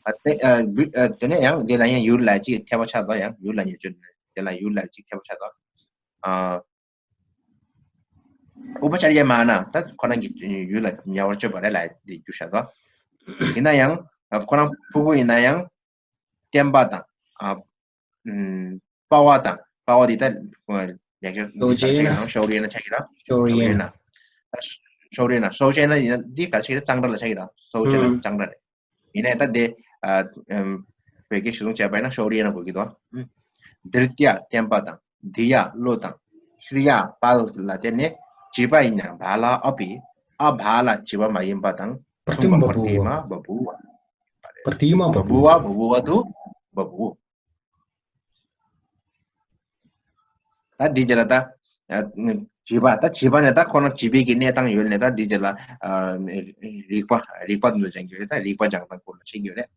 ཨ་དེ་ཨ་བི་ཨ་དེ་ནས་ཡང་དེ་ལ་ཡང་ཡུལ་ལ་ཅིག་ཐེ་བ་ཆགས་དོ། ཡང་ཡུལ་ལ་ཉེར་སྤྱོད་དེ་ལ་ཡུལ་ལ་ཅིག་ཐེ་བ་ཆགས་དོ། ཨ་ཨུ་པ་ཅཱ་རི་ཡ་མ་ན་ད་ཁོ་རང་གི་ཡུལ་ལ་ཉེ་བར་སྤྱོད་པ་རེད་ལ་དེ་རྒྱུ་བཞག་དོ། ཡིན་ན་ཡང་ཁོ་རང་ཕྲུ་གུ་ཡིན་ན་ཡང་བསྟན་པ་དང་ཨ་ཨུམ་པ་བ་དང་པ་བ་འདི་ད་ལེགས་སྦྱར་འདི་ཤོ་ཆ་ཡིན་ན་ཤོ་རི་ན་ཆ་གི་ར་ཤོ་རི་ན་ཤོ་རི་ན་ད་ཤོ་རི་ན་ཤོ་ཆ་ཡིན་ན་འདི་ག་ཆ་གི་ར་གཙང་སྦྲ་ལ་ཆ་གི་ར་ཤོ་ཆ་ན་གཙང་སྦྲ་རེད། ཡིན་ནའི་ད་འདི་ཨ་ཨུམ་བོད་སྐད་ཞུ་ཚུལ་བྱས་པ་ཡིན་ན་ཤོ་རི་ན་གོ་གི་དོ། ཨུམ་དྲི་ཏྱ་བསྟན་པ་དང་། དྷི་ཡ་བློ་དང་། ཤྲི་ཡ་དཔལ་ལ་བརྟེན་ནས་བྱིས་པ་ཡིན་ཡང་བ་ལ་ཨ་པི་ཨ་བ་ལ་བྱིས་པ་མ་ཡིན་པ་དང་། པྲ་ཏི་མ་པྲ་ཏི་མ་བ་བུ་བ། པྲ་ཏི་མ་བ་བ་བུ་བ་བ་བུ་བ་དུ་བ་བུ། ད་འདི་རྗེས་ལ་ད་ཨ་བྱིས་པ་ད་བྱིས་པ་ནས་ད་ཁོ་རང་བྱིས་པའི་གི་གནས་སྟངས་ཡོད་ནས་ད་འདི་རྗེས་ལ་ཨ་རིག་པ་རིག་པ་འདུ་ཅན་གྱི་རེད། ད་རིག་པ་སྦྱང་སྟངས་སྐོར་ལ་བཤད་ཀྱི་ཡོད་རེད།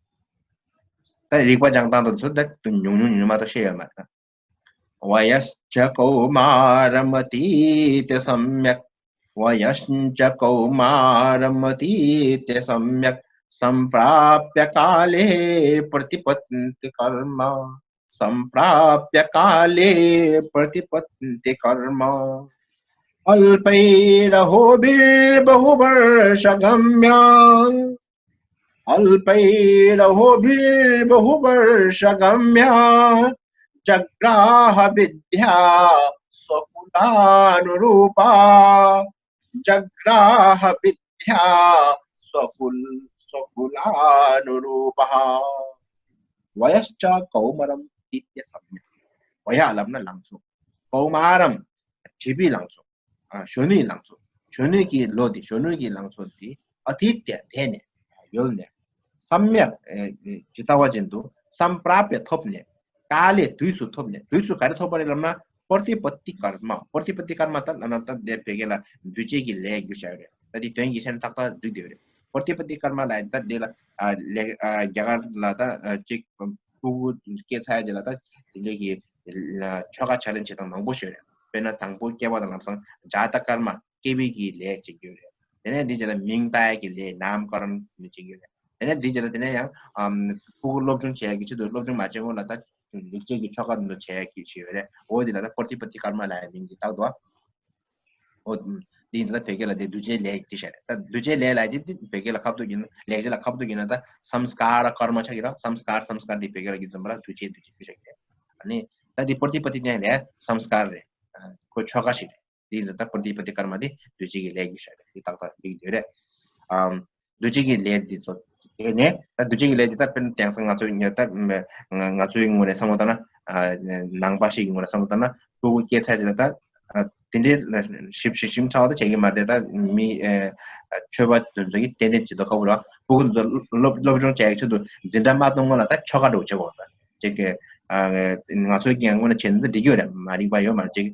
ད་རིག་པ་སྦྱང་སྟངས་དེ་ཚོ་ད་ཉུང་ཉུང་ཉུང་ཉུང་མ་གཏོགས་བཤད་ཡོད་མ་རེད། ད། वयश्च कौमारमतीत्य सम्यक्। वयश्च कौमारमतीत्य सम्यक्। सम्प्राप्य काले प्रतिपत्ति कर्म। सम्प्राप्य काले प्रतिपत्ति कर्म। अल्पैरहोभिर्बहुवर्षगम्या। अल्पैरहोभिर्बहुवर्षगम्या। जग्राह विद्या स्वकुलानुरूपा। जग्राह विद्या स्वकुल स्वकुलानुरूपः। वयश्च कौमरम् इत्यसम्यक्। वय ལབ་ན་ལང་ཚོ། कौमारम् བྱིས་པའི་ལང་ཚོ། ཨ་གཞོན་ནུའི་ལང་ཚོ། གཞོན་ནུའི་གི་ལོ་འདི་གཞོན་ནུའི་གི་ལང་ཚོ་འདི་अतीत्य དེ་ནས་ཡོལ་ནས། सम्यक् ཇི་ལྟ་བ་བཞིན་དུ། सम्प्राप्य ཐོབ་ནས། काले དུས་སུ་ཐོབ་ནས། དུས་སུ་ག་རེ་ཐོབ་པ་རེད་ལབ་ན། प्रतिपत्ति कर्म། प्रतिपत्ति कर्म ད་ལབ་ན་ད་འདི་བོད་སྐད་ལ་འདུས་བྱས་ཀྱི་ལས་བསྒྱུར་བྱ་ཡོད་རེད། ད་འདི་དོན་གྱི་ཆ་ནས་ཏག་ཏག་འདུས་བསྡད་ཡོད་རེད། प्रतिपत्ति कर्म ལ་ད་འདི་ལ་ཨ་ལས་ཨ་རྒྱ་གར་ལ་ད་ཨ་ཅིག་ཕྲུ་གུ་སྐྱེས་ཚར་ཡ་དེ་ལ་ད་དེ་འདྲའི་གི་ཆོ་ག་ཕྱག་ལེན་བྱེད་སྟངས་མང་པོ་ཞིག་ཡོད་རེད། དཔེར་ན་དང་པོ་སྐྱེ་བ་དང་ལམ་སང་ཇཱ་ཏ་ཀརྨ་སྐྱེ་བའི་གི་ལས་བྱེད་ཀྱི་ཡོད་རེད། དེ་ནས་འདི་རྗེས་ལ་མིང་བཏགས་ཡ་གི་ལས་ནམ་ཀར་ནི་བྱེད་ཀྱི་ཡོད་རེད། དེ་ནས་འདི་རྗེས་ལ་དེ་ནས་ཡང་ཨམ་ཕྲུ་གུ་སློབ་སྦྱོང་བྱེད་ཡ་གི་ཆེད་དུ་སློབ་སྦྱོང་མ་བྱས་སྔོན་ལ་ད་ལེགས་སྤྱད་ཀྱི་ཆོ་ག་འདི་ཚོ་བྱེད་ཡ་གི་ཞིག་ཡོད་རེད། འོ་འདི་ལ་ད་པྲ་ཏི་པ་ཏི་ཀརྨ་ལབ་ཡ་མིང་འདི་བཏགས་འདུག་འོ། འདི་ད་བོད་སྐད་ལ་དེ་འདུ་བྱེད་ལས་ཀྱི་ཤ་རེད། ད་འདུ་བྱེད་ལས་ལ་དེ་བོད་སྐད་ལ་ཁ་ཐུག་ཡིན་ན་ལེགས་སྦྱར་ལ་ཁ་ཐུག་ཡིན་ན་ད་སམ་སྐཱ་ར་ཀརྨ་ཆགས་ཀྱི་ར། སམ་སྐཱ་ར་སམ་སྐཱ་ར་དེ་བོད་སྐད་ལ་གི་འཛོམས་པ་ལ་འདུ་བྱེད་འདུ་བྱེད་ཀྱི་ཤ་རེད། ཨ་ནི་ད་དེ་པྲ་ཏི་པ་ཏི་ནས་ལས་སམ་སྐཱ་ར་རེད། ཁོ་ཆོ་ག་ཞིག་རེད། དེ་ད་པྲ་ཏི་པ་ཏི་ཀརྨ་དེ་འདུ་བྱེད་ཀྱི་ལས་ཀྱི་ཤ་རེད། དེ་ཏག་ཏག་དེ་འདོད་རེད། ཨམ། འདུ་བྱེད་ཀྱི་ལས་འདི་ཚོ་དེ་ནས་ད་འདུ་བྱེད་ཀྱི་ལས་འདི་ད་དཔེར་ན་དེང་སང་ང་ཚོའི་ཉོ་ད་ང་ཚོའི་ངོས་ནས་བསམ་བློ་བཏང་ན། ནང་པ་ཞིག་གི་ངོས་ནས་བསམ་བློ་བཏང་ན་ཕྲུ་གུ་སྐྱེས་ཚར་རྗེས་ལ་ད་དེ་འདྲའི་ཞིབ་ཞིབ་ཞིབ་ཕྲ་བ་ད་བྱེད་ཀྱི་མ་རེད། ད་མི་ཆོས་པ་དེ་ཚོ་གིས་ཏན་ཏན་བྱེད་དོ་ཁ་བོ་ར་ཕྲུ་གུ་དེ་ཚོ་སློབ་སློབ་སྦྱོང་བྱེད་ཡག་ཆེད་དུ་འཛིན་གྲྭ་མ་གཏོང་སྔོན་ལ་ད་ཆོ་ག་འདྲ་བོ་བྱེད་དགོས་རེད། ད་ཅིག་གི་ང་ཚོའི་གི་སྔོན་ལ་བྱས་ན་འགྲིག་གི་ཡོད་རེད། མ་རིག་པ་ཡོད་མ་རེད། ཅིག་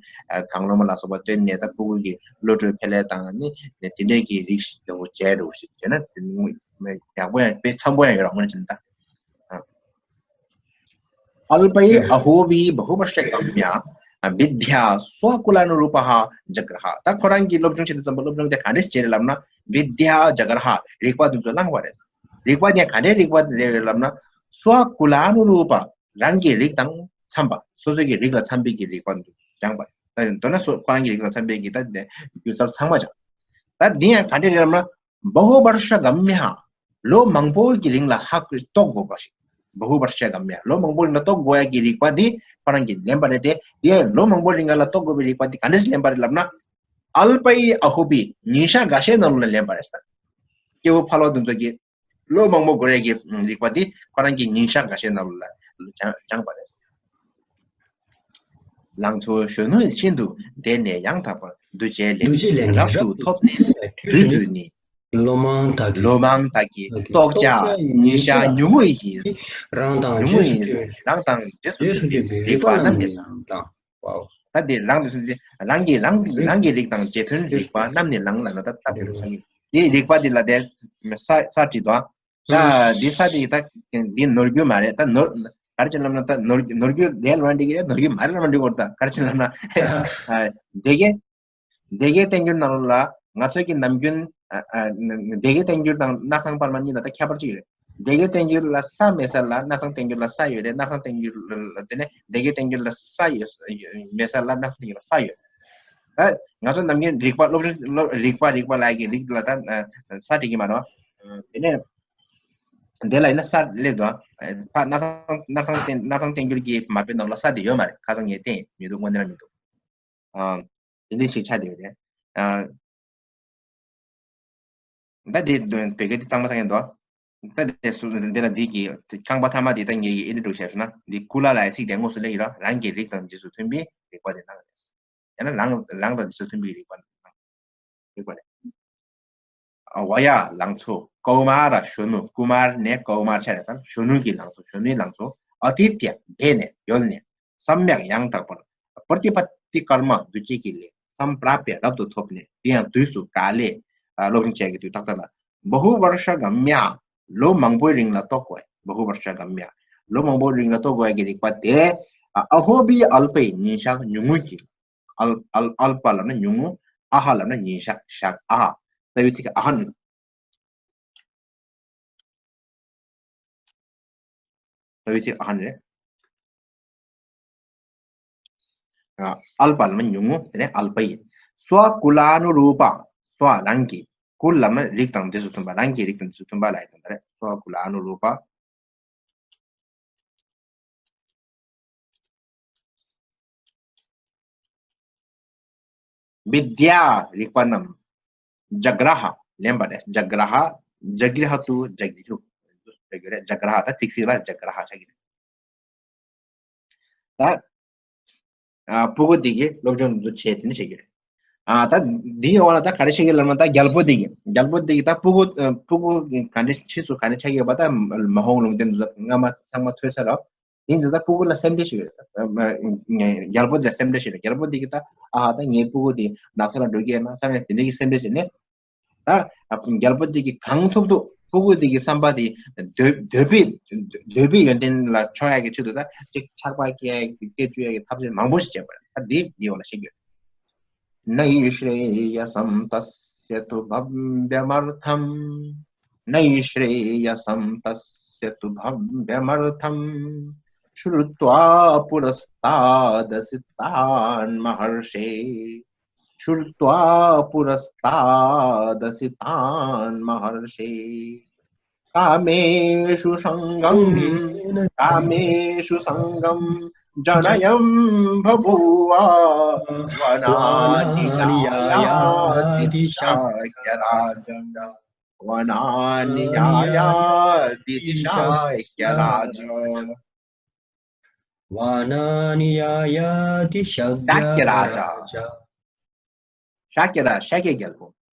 གང་བླ་མ་ལ་སོགས་པ་བསྟེན་ནས་ད་ཕྲུ་གུ་གི་བློ་གྲོས་འཕེལ་ཡས་དང་ནི་དེ་འདྲའི་གི་རིགས་ཤིག་འདྲ་བོ་བྱས་འདྲ་བོ་ཞིག་བྱས་ན་དེ་ཡག་པོ་ཡང་དཔེ་འཚམ་པོ་ཡང་ཡོད་རེད། སྔོན་ལ་བྱས་ན་ད། अल्पैः अहोभिः बहुवर्षगम्या विद्या स्वकुलानुरूपः जग्रहा। ད་ཁོ་རང་གི་སློབ་སྦྱོང་བྱེད་དུས་ཙམ་པ་སློབ་སྦྱོང་དེ་ག་འདྲས་བྱེད་རེད་ལབ་ན། विद्या जग्रहा། རིག་པ་དེ་ཚོ་བླངས་པ་རེད། རིག་པ་དེ་ག་འདྲས་རིག་པ་རེད་ལབ་ན། स्वकुलानुरूप། རང་གི་རིགས་དང་འཚམ་པ། སོ་སོ་གི་རིགས་ལ་འཚམ་པའི་གི་རིག་པ་དེ་ཚོ་སྦྱངས་པ། ད་མདོར་ན་སོ་ཁོ་རང་གི་རིགས་ལ་འཚམ་པའི་གི་ད་སྒྱུ་རྩལ་ཚང་མ་སྦྱངས། ད་འདི་ཡང་ག་འདྲས་རེད་ལབ་ན། बहुवर्षगम्या། ལོ་མང་པོ་གི་རིང་ལ་ཧ་གོ་རྟོགས་དགོས་པ་ཞིག बहुवर्षगम्या། ལོ་མང་པོ་རིང་ལ་རྟོགས་དགོས་ཡ་གི་རིག་པ་འདི་ཁོ་རང་གིས་ལེན་པ་རེད་དེ། དེ་ལོ་མང་པོ་རིང་ལ་རྟོགས་དགོས་པའི་རིག་པ་འདི་ག་འདྲས་ལེན་པ་རེད་ལབ་ན། अल्पैः अहोभिः། ཉིན་ཞག་འགའ་ཤས་ནང་ལ་ལེན་པ་རེད་ཟེར། སྐྱེ་བོ་ཕལ་པ་དེ་ཚོ་གིས་ལོ་མང་པོ་འགོར་ཡ་གི་རིག་པ་འདི་ཁོ་རང་གིས་ཉིན་ཞག་འགའ་ཤས་ནང་ལ་སྦྱངས་སྦྱངས་པ་རེད། ལང་ཚོ་གཞོན་ནུ་ཤིན་ཏུ་འདས་ནས་ཡང་དག་པར་འདུ་བྱེད་ལས་འདུ་བྱེད་ལས་རབ་ཏུ་ཐོབ་ནས་དུས་སུ་ནི། ལོ་མང་དག་གི་ལོ་མང་དག་གི་རྟོགས་བྱ་ཉིན་ཞག་ཉུང་ངུ་ཡིས། རང་དང་རྗེས་སུ་མཐུན། རང་དང་རྗེས་སུ་མཐུན་པའི་རིག་པ་རྣམས་ནི་ལང་དང་། ད་དེ་རང་དུ་སུན་ཙི་རང་གི་རང་རང་གི་རིགས་དང་རྗེས་མཐུན་རིག་པ་རྣམས་ནི་ལང་ལ་ན་ད་ལྟ་བུ་ཚང་གི་དེ་རིག་པ་འདི་ལ་དེ་ས་ས་བྲིས་དོ། ད་འདི་ས་དེ་ད་འདི་ནོར་རྒྱུ་མ་རེད། ད་ནོར་ག་རེ་བྱས་ལབ་ན་ད་ནོར་ནོར་རྒྱུ་རེད་ལབ་ན་འགྲིག་གི་རེད། ནོར་རྒྱུ་མ་རེད་ལབ་ན་འགྲིག་གི་རེད། ད་ག་རེ་བྱས་ལབ་ན་སྡེ་དགེ་སྡེ་དགེ་བསྟན་འགྱུར་ནང་ལ་ང་ཚོའི་གི་ནམ་རྒྱུན་སྡེ་དགེ་བསྟན་འགྱུར་དང་སྣར་ཐང་པར་མ་གཉིས་ལ་ད་ཁྱད་པར་གཅིག་རེད། སྡེ་དགེ་བསྟན་འགྱུར་ལ་ས་མེད་ས་ལ་སྣར་ཐང་བསྟན་འགྱུར་ལ་ས་ཡོད་རེད། སྣར་ཐང་བསྟན་འགྱུར་ལ་དེ་ནས་སྡེ་དགེ་བསྟན་འགྱུར་ལ་ས་ཡོད་མེད་ས་ལ་སྣར་ཐང་བསྟན་འགྱུར་ལ་ས་ཡོད། ད་ང་ཚོ་ནམ་རྒྱུན་རིག་པ་སློབ་སྦྱོང་སློབ་རིག་པ་རིག་པ་ལབ་ཡ་གི་རིག་ལ་ད་ས་བྲིས་ཀྱི་མ་རེད། དེ་ནས་དེ་ལ་ཡིན་ན་ས་སླེབས་འདུག་ཕ་སྣར་ཐང་སྣར་ཐང་བསྟན་སྣར་ཐང་བསྟན་འགྱུར་གྱི་མ་དཔེ་ནང་ལ་ས་དེ་ཡོད་མ་རེད། ཁ་སང་ངས་བལྟས་མི་འདུག་དངོས་གནས་ལ་མི་འདུག་ཨ། དེ་འདྲ་ཞིག་ཆགས་བསྡད་ཡོད་རེད། ཨ། ད་དེ་བོད་སྐད་དེ་གཙང་མ་ཚང་ཡིན་དོ། ད་དེ་སུ་འདི་ལ་འདི་གི་རྐང་པ་ཐ་མ་དེ་ད་ངེད་ཀྱི་ཨེ་འདྲ་འགྲོ་ཤེས་སོང་ན་འདི་ཀུ་ལ་ལ་ཡ་ཚིག་དེ་དངོས་སུ་སླེབས་ཡོད་ར། རང་གི་རིགས་དང་རྗེས་སུ་མཐུན་པའི་རིག་པ་དེ་སྣང་རེད། ཡང་ན་རང་རང་དང་རྗེས་སུ་མཐུན་པའི་རིག་པ་སྣང་རིག་པ་རེད། ཨ། वयः ལང་ཚོ། कौमारः གཞོན་ནུ། कुमारः ནས་कौमार་ཆ་རེད་དང་གཞོན་ནུ་གི་ལང་ཚོ། གཞོན་ནུའི་ལང་ཚོ། अतीत्य འདས་ནས་ཡོལ་ནས། सम्यक् ཡང་དག་པར། प्रतिपत्तिकर्म འདུ་བྱེད་ཀྱི་ལས། सम्प्राप्य རབ་ཏུ་ཐོབ་ནས། དེ་ཡང་དུས་སུ་ག་ལས། ཨ། སློབ་སྦྱོང་བྱེད་ཀྱི་དུས་ཏག་ཏག་ལ། बहुवर्षगम्या ལོ་མང་པོའི་རིང་ལ་རྟོགས་དགོས། बहुवर्षगम्या ལོ་མང་པོའི་རིང་ལ་རྟོགས་དགོས་ཀྱི་རིག་པ་དེ། ཨ། अहोभिः अल्पैः ཉིན་ཞག་ཉུང་ངུ་གྱིས། अल् अल् अल्प ལབ་ན་ཉུང་ངུ། अह ལབ་ན་ཉིན་ཞག་ཞག་ཨ། རྩ་བའི་ཚིག་གི་अहः ནི། རྩ་བའི་ཚིག་अहः ནི་རེད། ཨ། अल्प ལབ་ན་ཉུང་ངུ། དེ་ནས་अल्पैः། स्वकुलानुरूप སོ་རང་གི། कुल ལབ་ན་རིགས་དང་རྗེས་སུ་མཐུན་པ། རང་གི་རིགས་དང་རྗེས་སུ་མཐུན་པ་ལ་ཡི་དོན་དེ་རེད། स्वकुलानुरूप विद्या རིག་པ་རྣམས། जग्रहा ལེན་པ་རེད། जग्रहा जगृहतु जगृहुः། जग्रहा ད་ཚིག་ཚིག་ལ་जग्रहा ཆགས་ཀྱི་རེད། ད། ཨ། ཕྲུ་གུ་དེ་གིས་སློབ་སྦྱོང་འདི་ཚོ་བྱས་དེ་ནི་བྱེད་ཀྱི་རེད། ཨ། ད་འདིའི་འོག་ལ་ད་ག་རེ་བཤད་ཀྱི་ལབ་ན། ད་རྒྱལ་པོ་དེ་གིས་རྒྱལ་པོ་དེ་གིས་ད་ཕྲུ་གུ་ཨ། ཕྲུ་གུ་ག་འདྲ་ཕྱིས་སུ་ག་འདྲ་ཆགས་ཀྱི་ཡོད་པ་ད་མ་ཧོང་ལུང་བསྟན་འདི་ཚོ་སྔ་མ་ཚང་མ་ཐོས་ཚར་རོ། དེ་འདི་ད་ཕྲུ་གུ་ལ་སེམས་ཁྲལ་ཞིག་ཡོད་རེད། ཨ། རྒྱལ་པོ་དེ་ལ་སེམས་ཁྲལ་ཞིག་རེད། རྒྱལ་པོ་དེ་གིས་ད་ཨ་ཧ་ད་ངའི་ཕྲུ་གུ་དེ་ནགས་ཚལ་ལ་འགྲོ་གི་ཡོད་ན་བསམ་ཡས་དེ་འདྲ་གི་སེམས་ཁྲལ་བྱས་ནས། ད་རྒྱལ་པོ་དེ་གིས་གང་ཐུབ་ཐུབ་ཕྲུ་གུ་དེ་གི་བསམ་པ་དེ་འདོད་འདོད་པའི་འདོད་པའི་ཡོན་ཏན་ལ་ཕྱོགས་ཡག་གི་ཆེད་དུ་ད་ཅིག་ཆར་པ་སྐྱེ་ཡག་གི་སྐྱེ་བཅུག་ཡག་གི་ཐབས་ཤེས་མང་པོ་ཞིག་བྱས་པ་རེད། ད་དེ་དེའི་འོག་ལ་བཤད་རྒྱུ་རེད། न हि श्रेयसं तस्य तस्य तु भव्यमर्थम्। नैश्रेयसं तस्य तु भव्यमर्थम्। श्रुत्वा पुरस्तादसितान्महर्षे। श्रुत्वा पुरस्तादसितान्महर्षे। कामेषु सङ्गं कामेषु सङ्गं जनयं बभूव। वनानि यायादिति शाक्यराज। वनानि यायादिति शाक्यराज। वनानि यायाति शाक्यराज। शाक्यराज, ཤཱཀྱ་ར- ཤཱཀྱ་རྒྱལ་པོ།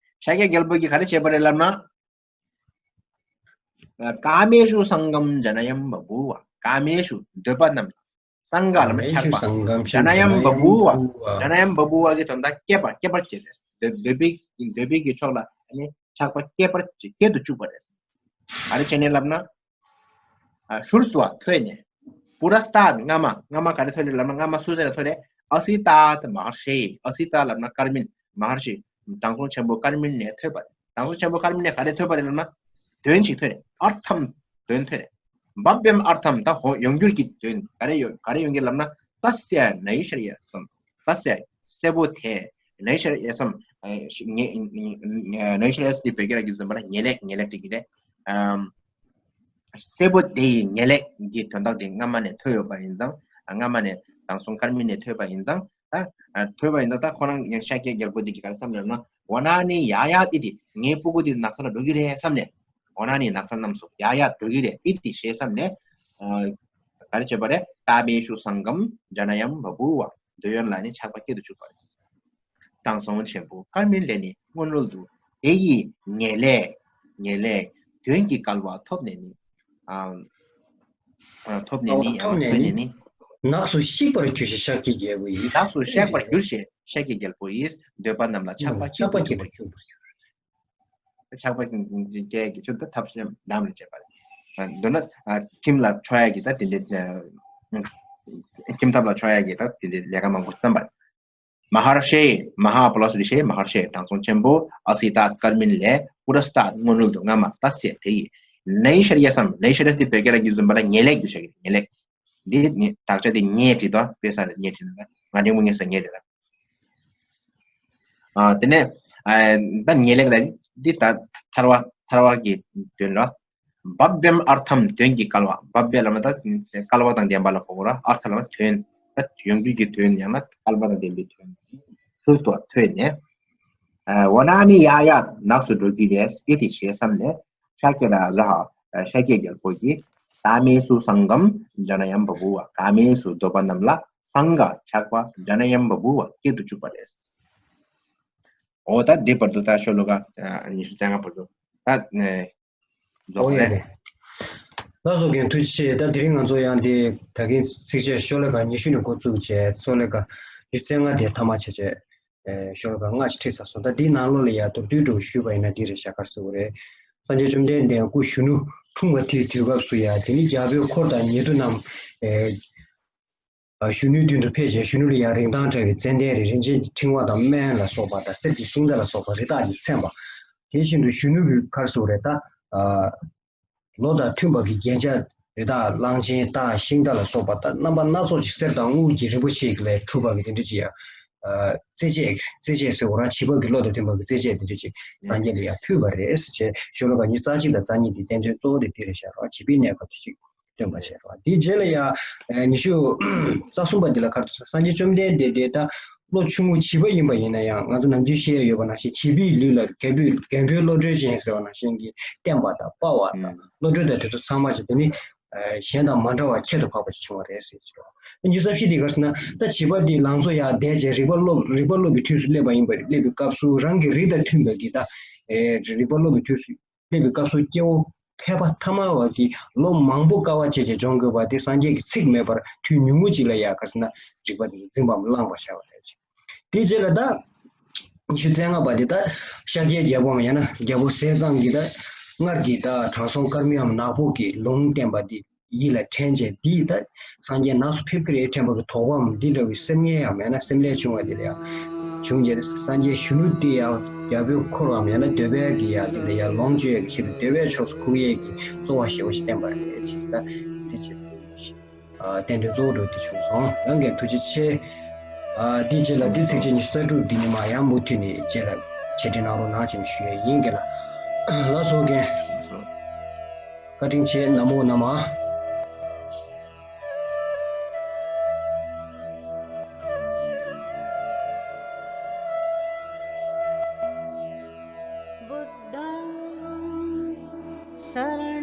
ཤཱཀྱ་རྒྱལ་པོ་གིས་ག་རེ་བྱས་པ་རེད་ལབ་ན། कामेषु सङ्गं जनयं बभूव। कामेषु, འདོད་པ་རྣམས་ལ། སངྒ་ལབ་ན་ཆགས་པ། जनयं बभूव། जनयं बभूव གི་དོན་དག་སྐྱེད་པ། སྐྱེད་པར་བྱེད་པས། འདོད- འདོད་པའི- འདོད་པའི་གི་ཕྱོགས་ལ་ནི་ཆགས་པ་སྐྱེད་པར- སྐྱེད་དུ་བཅུག་པ་རེད། ག་རེ་བྱས་ནས་ལབ་ན། ཨ། श्रुत्वा ཐོས་ནས། पुरस्तात् སྔ་མ། སྔ་མ་ག་རེ་ཐོས་རེད་ལབ་ན། སྔ་མ་སུ་ནས་ཐོས་རེད། असितात् महर्षेः། असिता ལབ་ན་ཀརྨིན། महर्षि དྲང་སྲོང་ཆེན་པོ་ཀརྨིན་ནས་ཐོས་པ་རེད། དྲང་སྲོང་ཆེན་པོ་ཀརྨིན་ནས་ག་རེ་ཐོས་པ་རེད་ལབ་ན། དོན་ཞིག་ཐོས་རེད། अर्थं དོན་ཐོས་རེད། भव्यम् अर्थं ད་ཧོ- ཡོང་འགྱུར་གྱི་དོན་ག་རེ་ཡོད- ག་རེ་ཡོང་གི་ལབ་ན། तस्य नैश्रेयसम्། तस्य གསལ་པོ་དེ། नैश्रेयसम् ཨ- ཤ- ཉེ- ཉེ- नैश्रेयस དེ་བོད་སྐད་ལ་གི་བཟོ་འབབ་ལ་ངེས་ལེགས། ངེས་ལེགས་དེ་གི་རེད། ཨམ། གསལ་པོ་དེ་ཡི་ངེས་ལེགས་ཀྱི་དོན་དག་དེ་སྔ་མ་ནས་ཐོས་ཡོད་པ་ཡིན་ཙང་། སྔ་མ་ནས་དྲང་སྲོང་ཀརྨིན་ནས་ཐོས་པ་ཡིན་ཙང་། ད་ཨ- ཐོས་པ་ཡིན་ཙང་ད་ཁོ་རང་ཡང་ཤཱཀྱ་རྒྱལ་པོ་དེ་གིས་ག་རེ་བསམ་ལབ་ན། वनानि यायादिति། ངའི་སྤུ་གུ་དེ་ནགས་ཚལ་ལ་འགྲོ་གི་རེད་བསམ་ནས། वनानि ནགས་ཚལ་རྣམས་སུ། यायात् འགྲོ་གི་རེད། इति ཞེས་བསམ་ནས། ཨ། ག་རེ་བྱས་པ་རེད། कामेषु सङ्गं जनयं बभूव། འདོད་ཡོན་ལ་ནི་ཆགས་པ་སྐྱེད་དུ་བཅུག་པ་རེད། དྲང་སྲོང་ཆེན་པོ་ཀརྨིན་ལས་ནི་སྔོན་རོལ་དུ། དེ་ཡི་ངེས་ལེགས། ངེས་ལེགས་དོན་གྱི་སྐལ་བ་ཐོབ་ནས་ནི། ཨ། ཨ། ཐོབ་ནས་ནི། ཐོབ་ནས་ནི། ནགས་སུ་གཤེགས་པར་གྱུར་ཞེས་ཤཱཀྱའི་རྒྱལ་པོ་ཡིས། ནགས་སུ་གཤེགས་པར་གྱུར་ཞེས་ཤཱཀྱའི་རྒྱལ་པོ་ཡིས་འདོད་པ་རྣམས་ལ་ཆགས་པ་སྐྱེད་དུ་བཅུག་པར་གྱུར། ཆགས་པ་སྐྱེད་ཀྱི་ཆུ་དེ་ཐབས་ཤེས་ནམ་ལ་བྱེད་པ་རེད། མདོར་ན། ཨ། ཁྱིམ་ལ་འཕྱོག་ཡ་གི་ད་དེ་འདྲའི། ཨ། ཁྱིམ་ཐབ་ལ་འཕྱོག་ཡ་གི་ད་དེ་འདྲའི་ལས་ཀ་མང་པོ་བརྩམས་པ་རེད། महर्षेः། महा प्लस ऋषेः། महर्षेः དྲང་སྲོང་ཆེན་པོ། असितात् ཀརྨིན་ལས། पुरस्तात् སྔོན་རོལ་དུ། སྔ་མ། तस्य དེ་ཡི། नैश्रेयसम्། नैश्रेयस དེ་བོད་སྐད་ལ་གི་བཟོ་འབབ་ལ་ངེས་ལེགས་ཀྱི་ཤཱཀྱ་ངེས་ལེགས། འདི་ནི་དག་ཆ་དེ་ངེས་བྲིས་དོ། དཔེ་ས་རེད། ངེས་བྲིས་ན་ད་ང་འགྲེང་བུ་ངེས་ས་ངེས་རེད་ད། ཨ། དེ་ནས། ཨ། ད་ངེས་ལེགས་ལ་འདི་ད་ཐར་བ་ཐར་བ་གི་དོན་ལ། भव्यम् अर्थम् དོན་གྱི་སྐལ་བ། भव्य ལབ་ན་ད་སྐལ་བ་དང་ལྡན་པ་ལ་གོ་དགོས་ར། अर्थ ལབ་ན་དོན། ད་ཡོང་རྒྱུ་གི་དོན། ཡང་ན་སྐལ་བ་དང་ལྡན་པའི་དོན། श्रुत्वा ཐོས་ནས། ཨ། वनानि यायात् ནགས་སུ་འགྲོ་གི་རེད། इति ཞེས་བསམ་ནས། ཤཱཀྱ་ར་ཇ། ཤཱཀྱའི་རྒྱལ་པོ་གིས། कामेषु सङ्गं जनयं बभूव། कामेषु འདོད་པ་རྣམས་ལ། सङ्गं ཆགས་པ། जनयं बभूव སྐྱེད་དུ་བཅུག་པ་རེད། འོ་ད་འདི་བར་དུ་ད་ཤོ་ལོ་ཀ་ཨ་ཉི་ཤུ་རྩ་ལྔ་བར་དུ་ད་ཨ་རྫོགས་པ་རེད། ལགས་སོ། རྒན་ཐུགས་རྗེ་ཆེ། ད་དེ་རིང་ང་ཚོ་ཡང་དེ་ད་གིན་ཚིགས་བཅད་ཤོ་ལོ་ཀ་ཉི་ཤུ་ནས་འགོ་བཙུགས་བྱས། ཤོ་ལོ་ཀ་ཉི་ཤུ་རྩ་ལྔ་དེ་ཐ་མ་བྱས་བྱས། ཨེ། ཤོ་ལོ་ཀ་ལྔ་ཞིག་ཁྲིད་ཚར་སོང་། ད་འདིའི་ནང་ལོགས་ལ་ཡང་མདོར་བསྡུས་འདྲ་བོ་ཞུས་པ་ཡིན་ན་འདི་རེད་ཤག་ག་རེ་ཟེར་དགོས་རེད། སངས་རྒྱས་བཅོམ་ལྡན་འདས་སྐུ་གཞོན་ནུ་འཁྲུངས་པ་དེའི་དུས་སྐབས་སུ་ཡང་དེ་ནི་རྒྱལ་པོའི་འཁོར་དང་ཉེ་དུ་རྣམས། ཨེ། ཨ། གཞོན་ནུའི་མདུན་དུ་ཕེབས་བྱས། གཞོན་ནུ་ལ་ཡང་རིན་ཐང་བྲལ་བའི་ཙན་དན་རིན་ཆེན་གྱི་ཕྲེང་བ་དང་སྨན་ལ་སོགས་པ་དང་གསེར་གྱི་ཤིང་རྟ་ལ་སོགས་པ་རི་དྭགས་ཀྱིས་མཚན་པ། དེ་བཞིན་དུ་གཞོན་ནུ་གི་ག་རེ་ཟེར་དགོས་རེད་ད། ཨ། ལོ་དང་མཐུན་པ་གི་རྒྱན་ཆ། རི་དྭགས་གླང་ཆེན་སྟག་ཤིང་རྟ་ལ་སོགས་པ་དང་རྣམ་པ་སྣ་ཚོགས་ཀྱི་གསེར་དང་དངུལ་གྱི་རིན་པོ་ཆེ་ལས་གྲུབ་པ་གི་དེ་འདྲ་ཅིག་ཡང་། ཨ། རྩེད་ཆས། རྩེད་ཆས་ཟེར་དགོས་རེད། བྱིས་པ་གི་བློ་དང་མཐུན་པ་གི་རྩེད་ཆས་དེ་འདྲ་ཅིག་སངས་རྒྱས་ལ་ཡང་ཕུལ་བ་རེད་ཅེས་ཤོ་ལོ་ཀ་ཉི་ཤུ་རྩ་གཅིག་དང་རྩ་གཉིས་དེ་བསྟན་དོན་གཙོ་བོ་དེ་འདི་རེད་ཤག་རོ། བྱིས་པའི་གནས་སྐབས་དེ་ཅིག་སྟོན་པ་བྱས་རོ། དེའི་རྗེས་ལ་ཡང་ཉི་ཤུ་རྩ་གསུམ་པ་འདི་ལ་ག་རེ་ཟེར། སངས་རྒྱས་བཅོམ་ལྡན་འདས་དེ་ད་ལོ་ཆུང་ངུ་བྱིས་པ་ཡིན་པ་ཡིན་ན་ཡང་། ང་ཚོ་ནམ་རྒྱུན་བཤད་ཡོད་པ་ནང་བཞིན་བྱིས་པའི་ལུས་ལ་རྒད་པོའི་རྒད་པོའི་བློ་གྲོས་ཅན་ཟེར་བ་ནང་བཞིན་གྱི་བསྟན་པ་དང་དཔའ་བ་དང་བློ་གྲོས་དང་དེ་ཚོ་ཚང་མ་ཅིག་དེ་ནི་གཞན་དང་མ་འདྲ་བ་ཁྱད་དུ་འཕགས་པ་ཅིག་བྱུང་བ་རེད་ཟེར་གྱི་རེད། ཉི་ཤུ་རྩ་བཞི་དེ་ག་རེ་ཟེར་ན། ད་བྱིས་པ་དེ་ལང་ཚོ་ཡར་བསྡད་བྱས་རིག་པ་སློབ། རིག་པ་སློབ་པའི་དུས་སུ་སླེབས་པ་ཡིན་པ། སླེབས་པའི་སྐབས་སུ་རང་གི་རིགས་དང་མཐུན་པ་གི་ད། ཨེ། རིག་པ་སློབ་པའི་དུས་སུ་སླེབས་པའི་སྐབས་སུ་སྐྱེ་བོ་ཕལ་པ་ཐ་མལ་པ་གིས་ལོ་མང་པོ་དཀའ་བ་སྤྱད་བྱས་སྦྱོང་དགོས་པ་དེ་སངས་རྒྱས་ཀྱིས་ཚིག་མེད་པར་དུས་ཉུང་ངུ་ཅིག་ལ་ཡང་ག་རེ་ཟེར་ན་རིག་པ་དེ་འཛིན་པའམ་བླངས་པར་བྱ་བ་རེད། དེའི་རྗེས་ལ་ད་ཉི་ཤུ་རྩ་ལྔ་པ་དེ་ད་ཤཱཀྱའི་རྒྱལ་པོའམ་ཡང་ན་རྒྱལ་པོ་ཟས་གཙང་གིས་ད་སྔར་གྱི་ད་དྲང་སྲོང་ཀརྨའམ་ནག་པོ་གི་ལུང་བསྟན་པ་དེ་ཡིད་ལ་དྲན་བྱས། དེས་ད་སངས་རྒྱས་ནགས་སུ་ཕེབས་ཀྱི་རེད་དྲན་པ་གི་དོགས་པའམ་འདི་འདྲ་བའི་སེམས་ངན་ཡང་མེད་ན་སེམས་ལས་བྱུང་བ་དེ་ལ་ཡང་ བྱུང་རྗེས་སངས་རྒྱས་གཞོན་ནུ་དེ་ཡང་རྒྱལ་པོའི་འཁོར་བའམ་ཡང་ན་འདོད་པའི་གི་ཡང་དེ་ལ་ཡང་ལོངས་སྤྱོད་ཀྱི་ཆེད་དུ་འདོད་པའི་ཕྱོགས་སུ་ཁུག་ཡས་ཀྱི་རྩོལ་བ་ཞེ་པོ་ཞིག་བསྟན་པ་རེད་ཅེས་ད་དེ་བྱེད་དགོས་ཞེས། ཨ་རྟེན་འབྲེལ་གཙོ་བོ་འགྲོ་དེ་བྱུང་སོང་། ཡང་གི་ཐུགས་རྗེ་ཆེ། ཨ་འདིའི་རྗེས་ལ་འདི་ཚིགས་བཅད་ཉི་ཤུ་རྩ་དྲུག་འདི་ཉི་མ་ཡང་མུ་མཐུད་ནས་རྗེས་ལ་འཆད་ཁྲིད་གནང་རོགས་གནང་ཅེས་ཞུ་ཡས་ཡིན་གི་ལ། ལགས་སོ་རྒན། བཀའ་དྲིན་ཆེ། ན་མོ་ན་མ། बुद्धं सर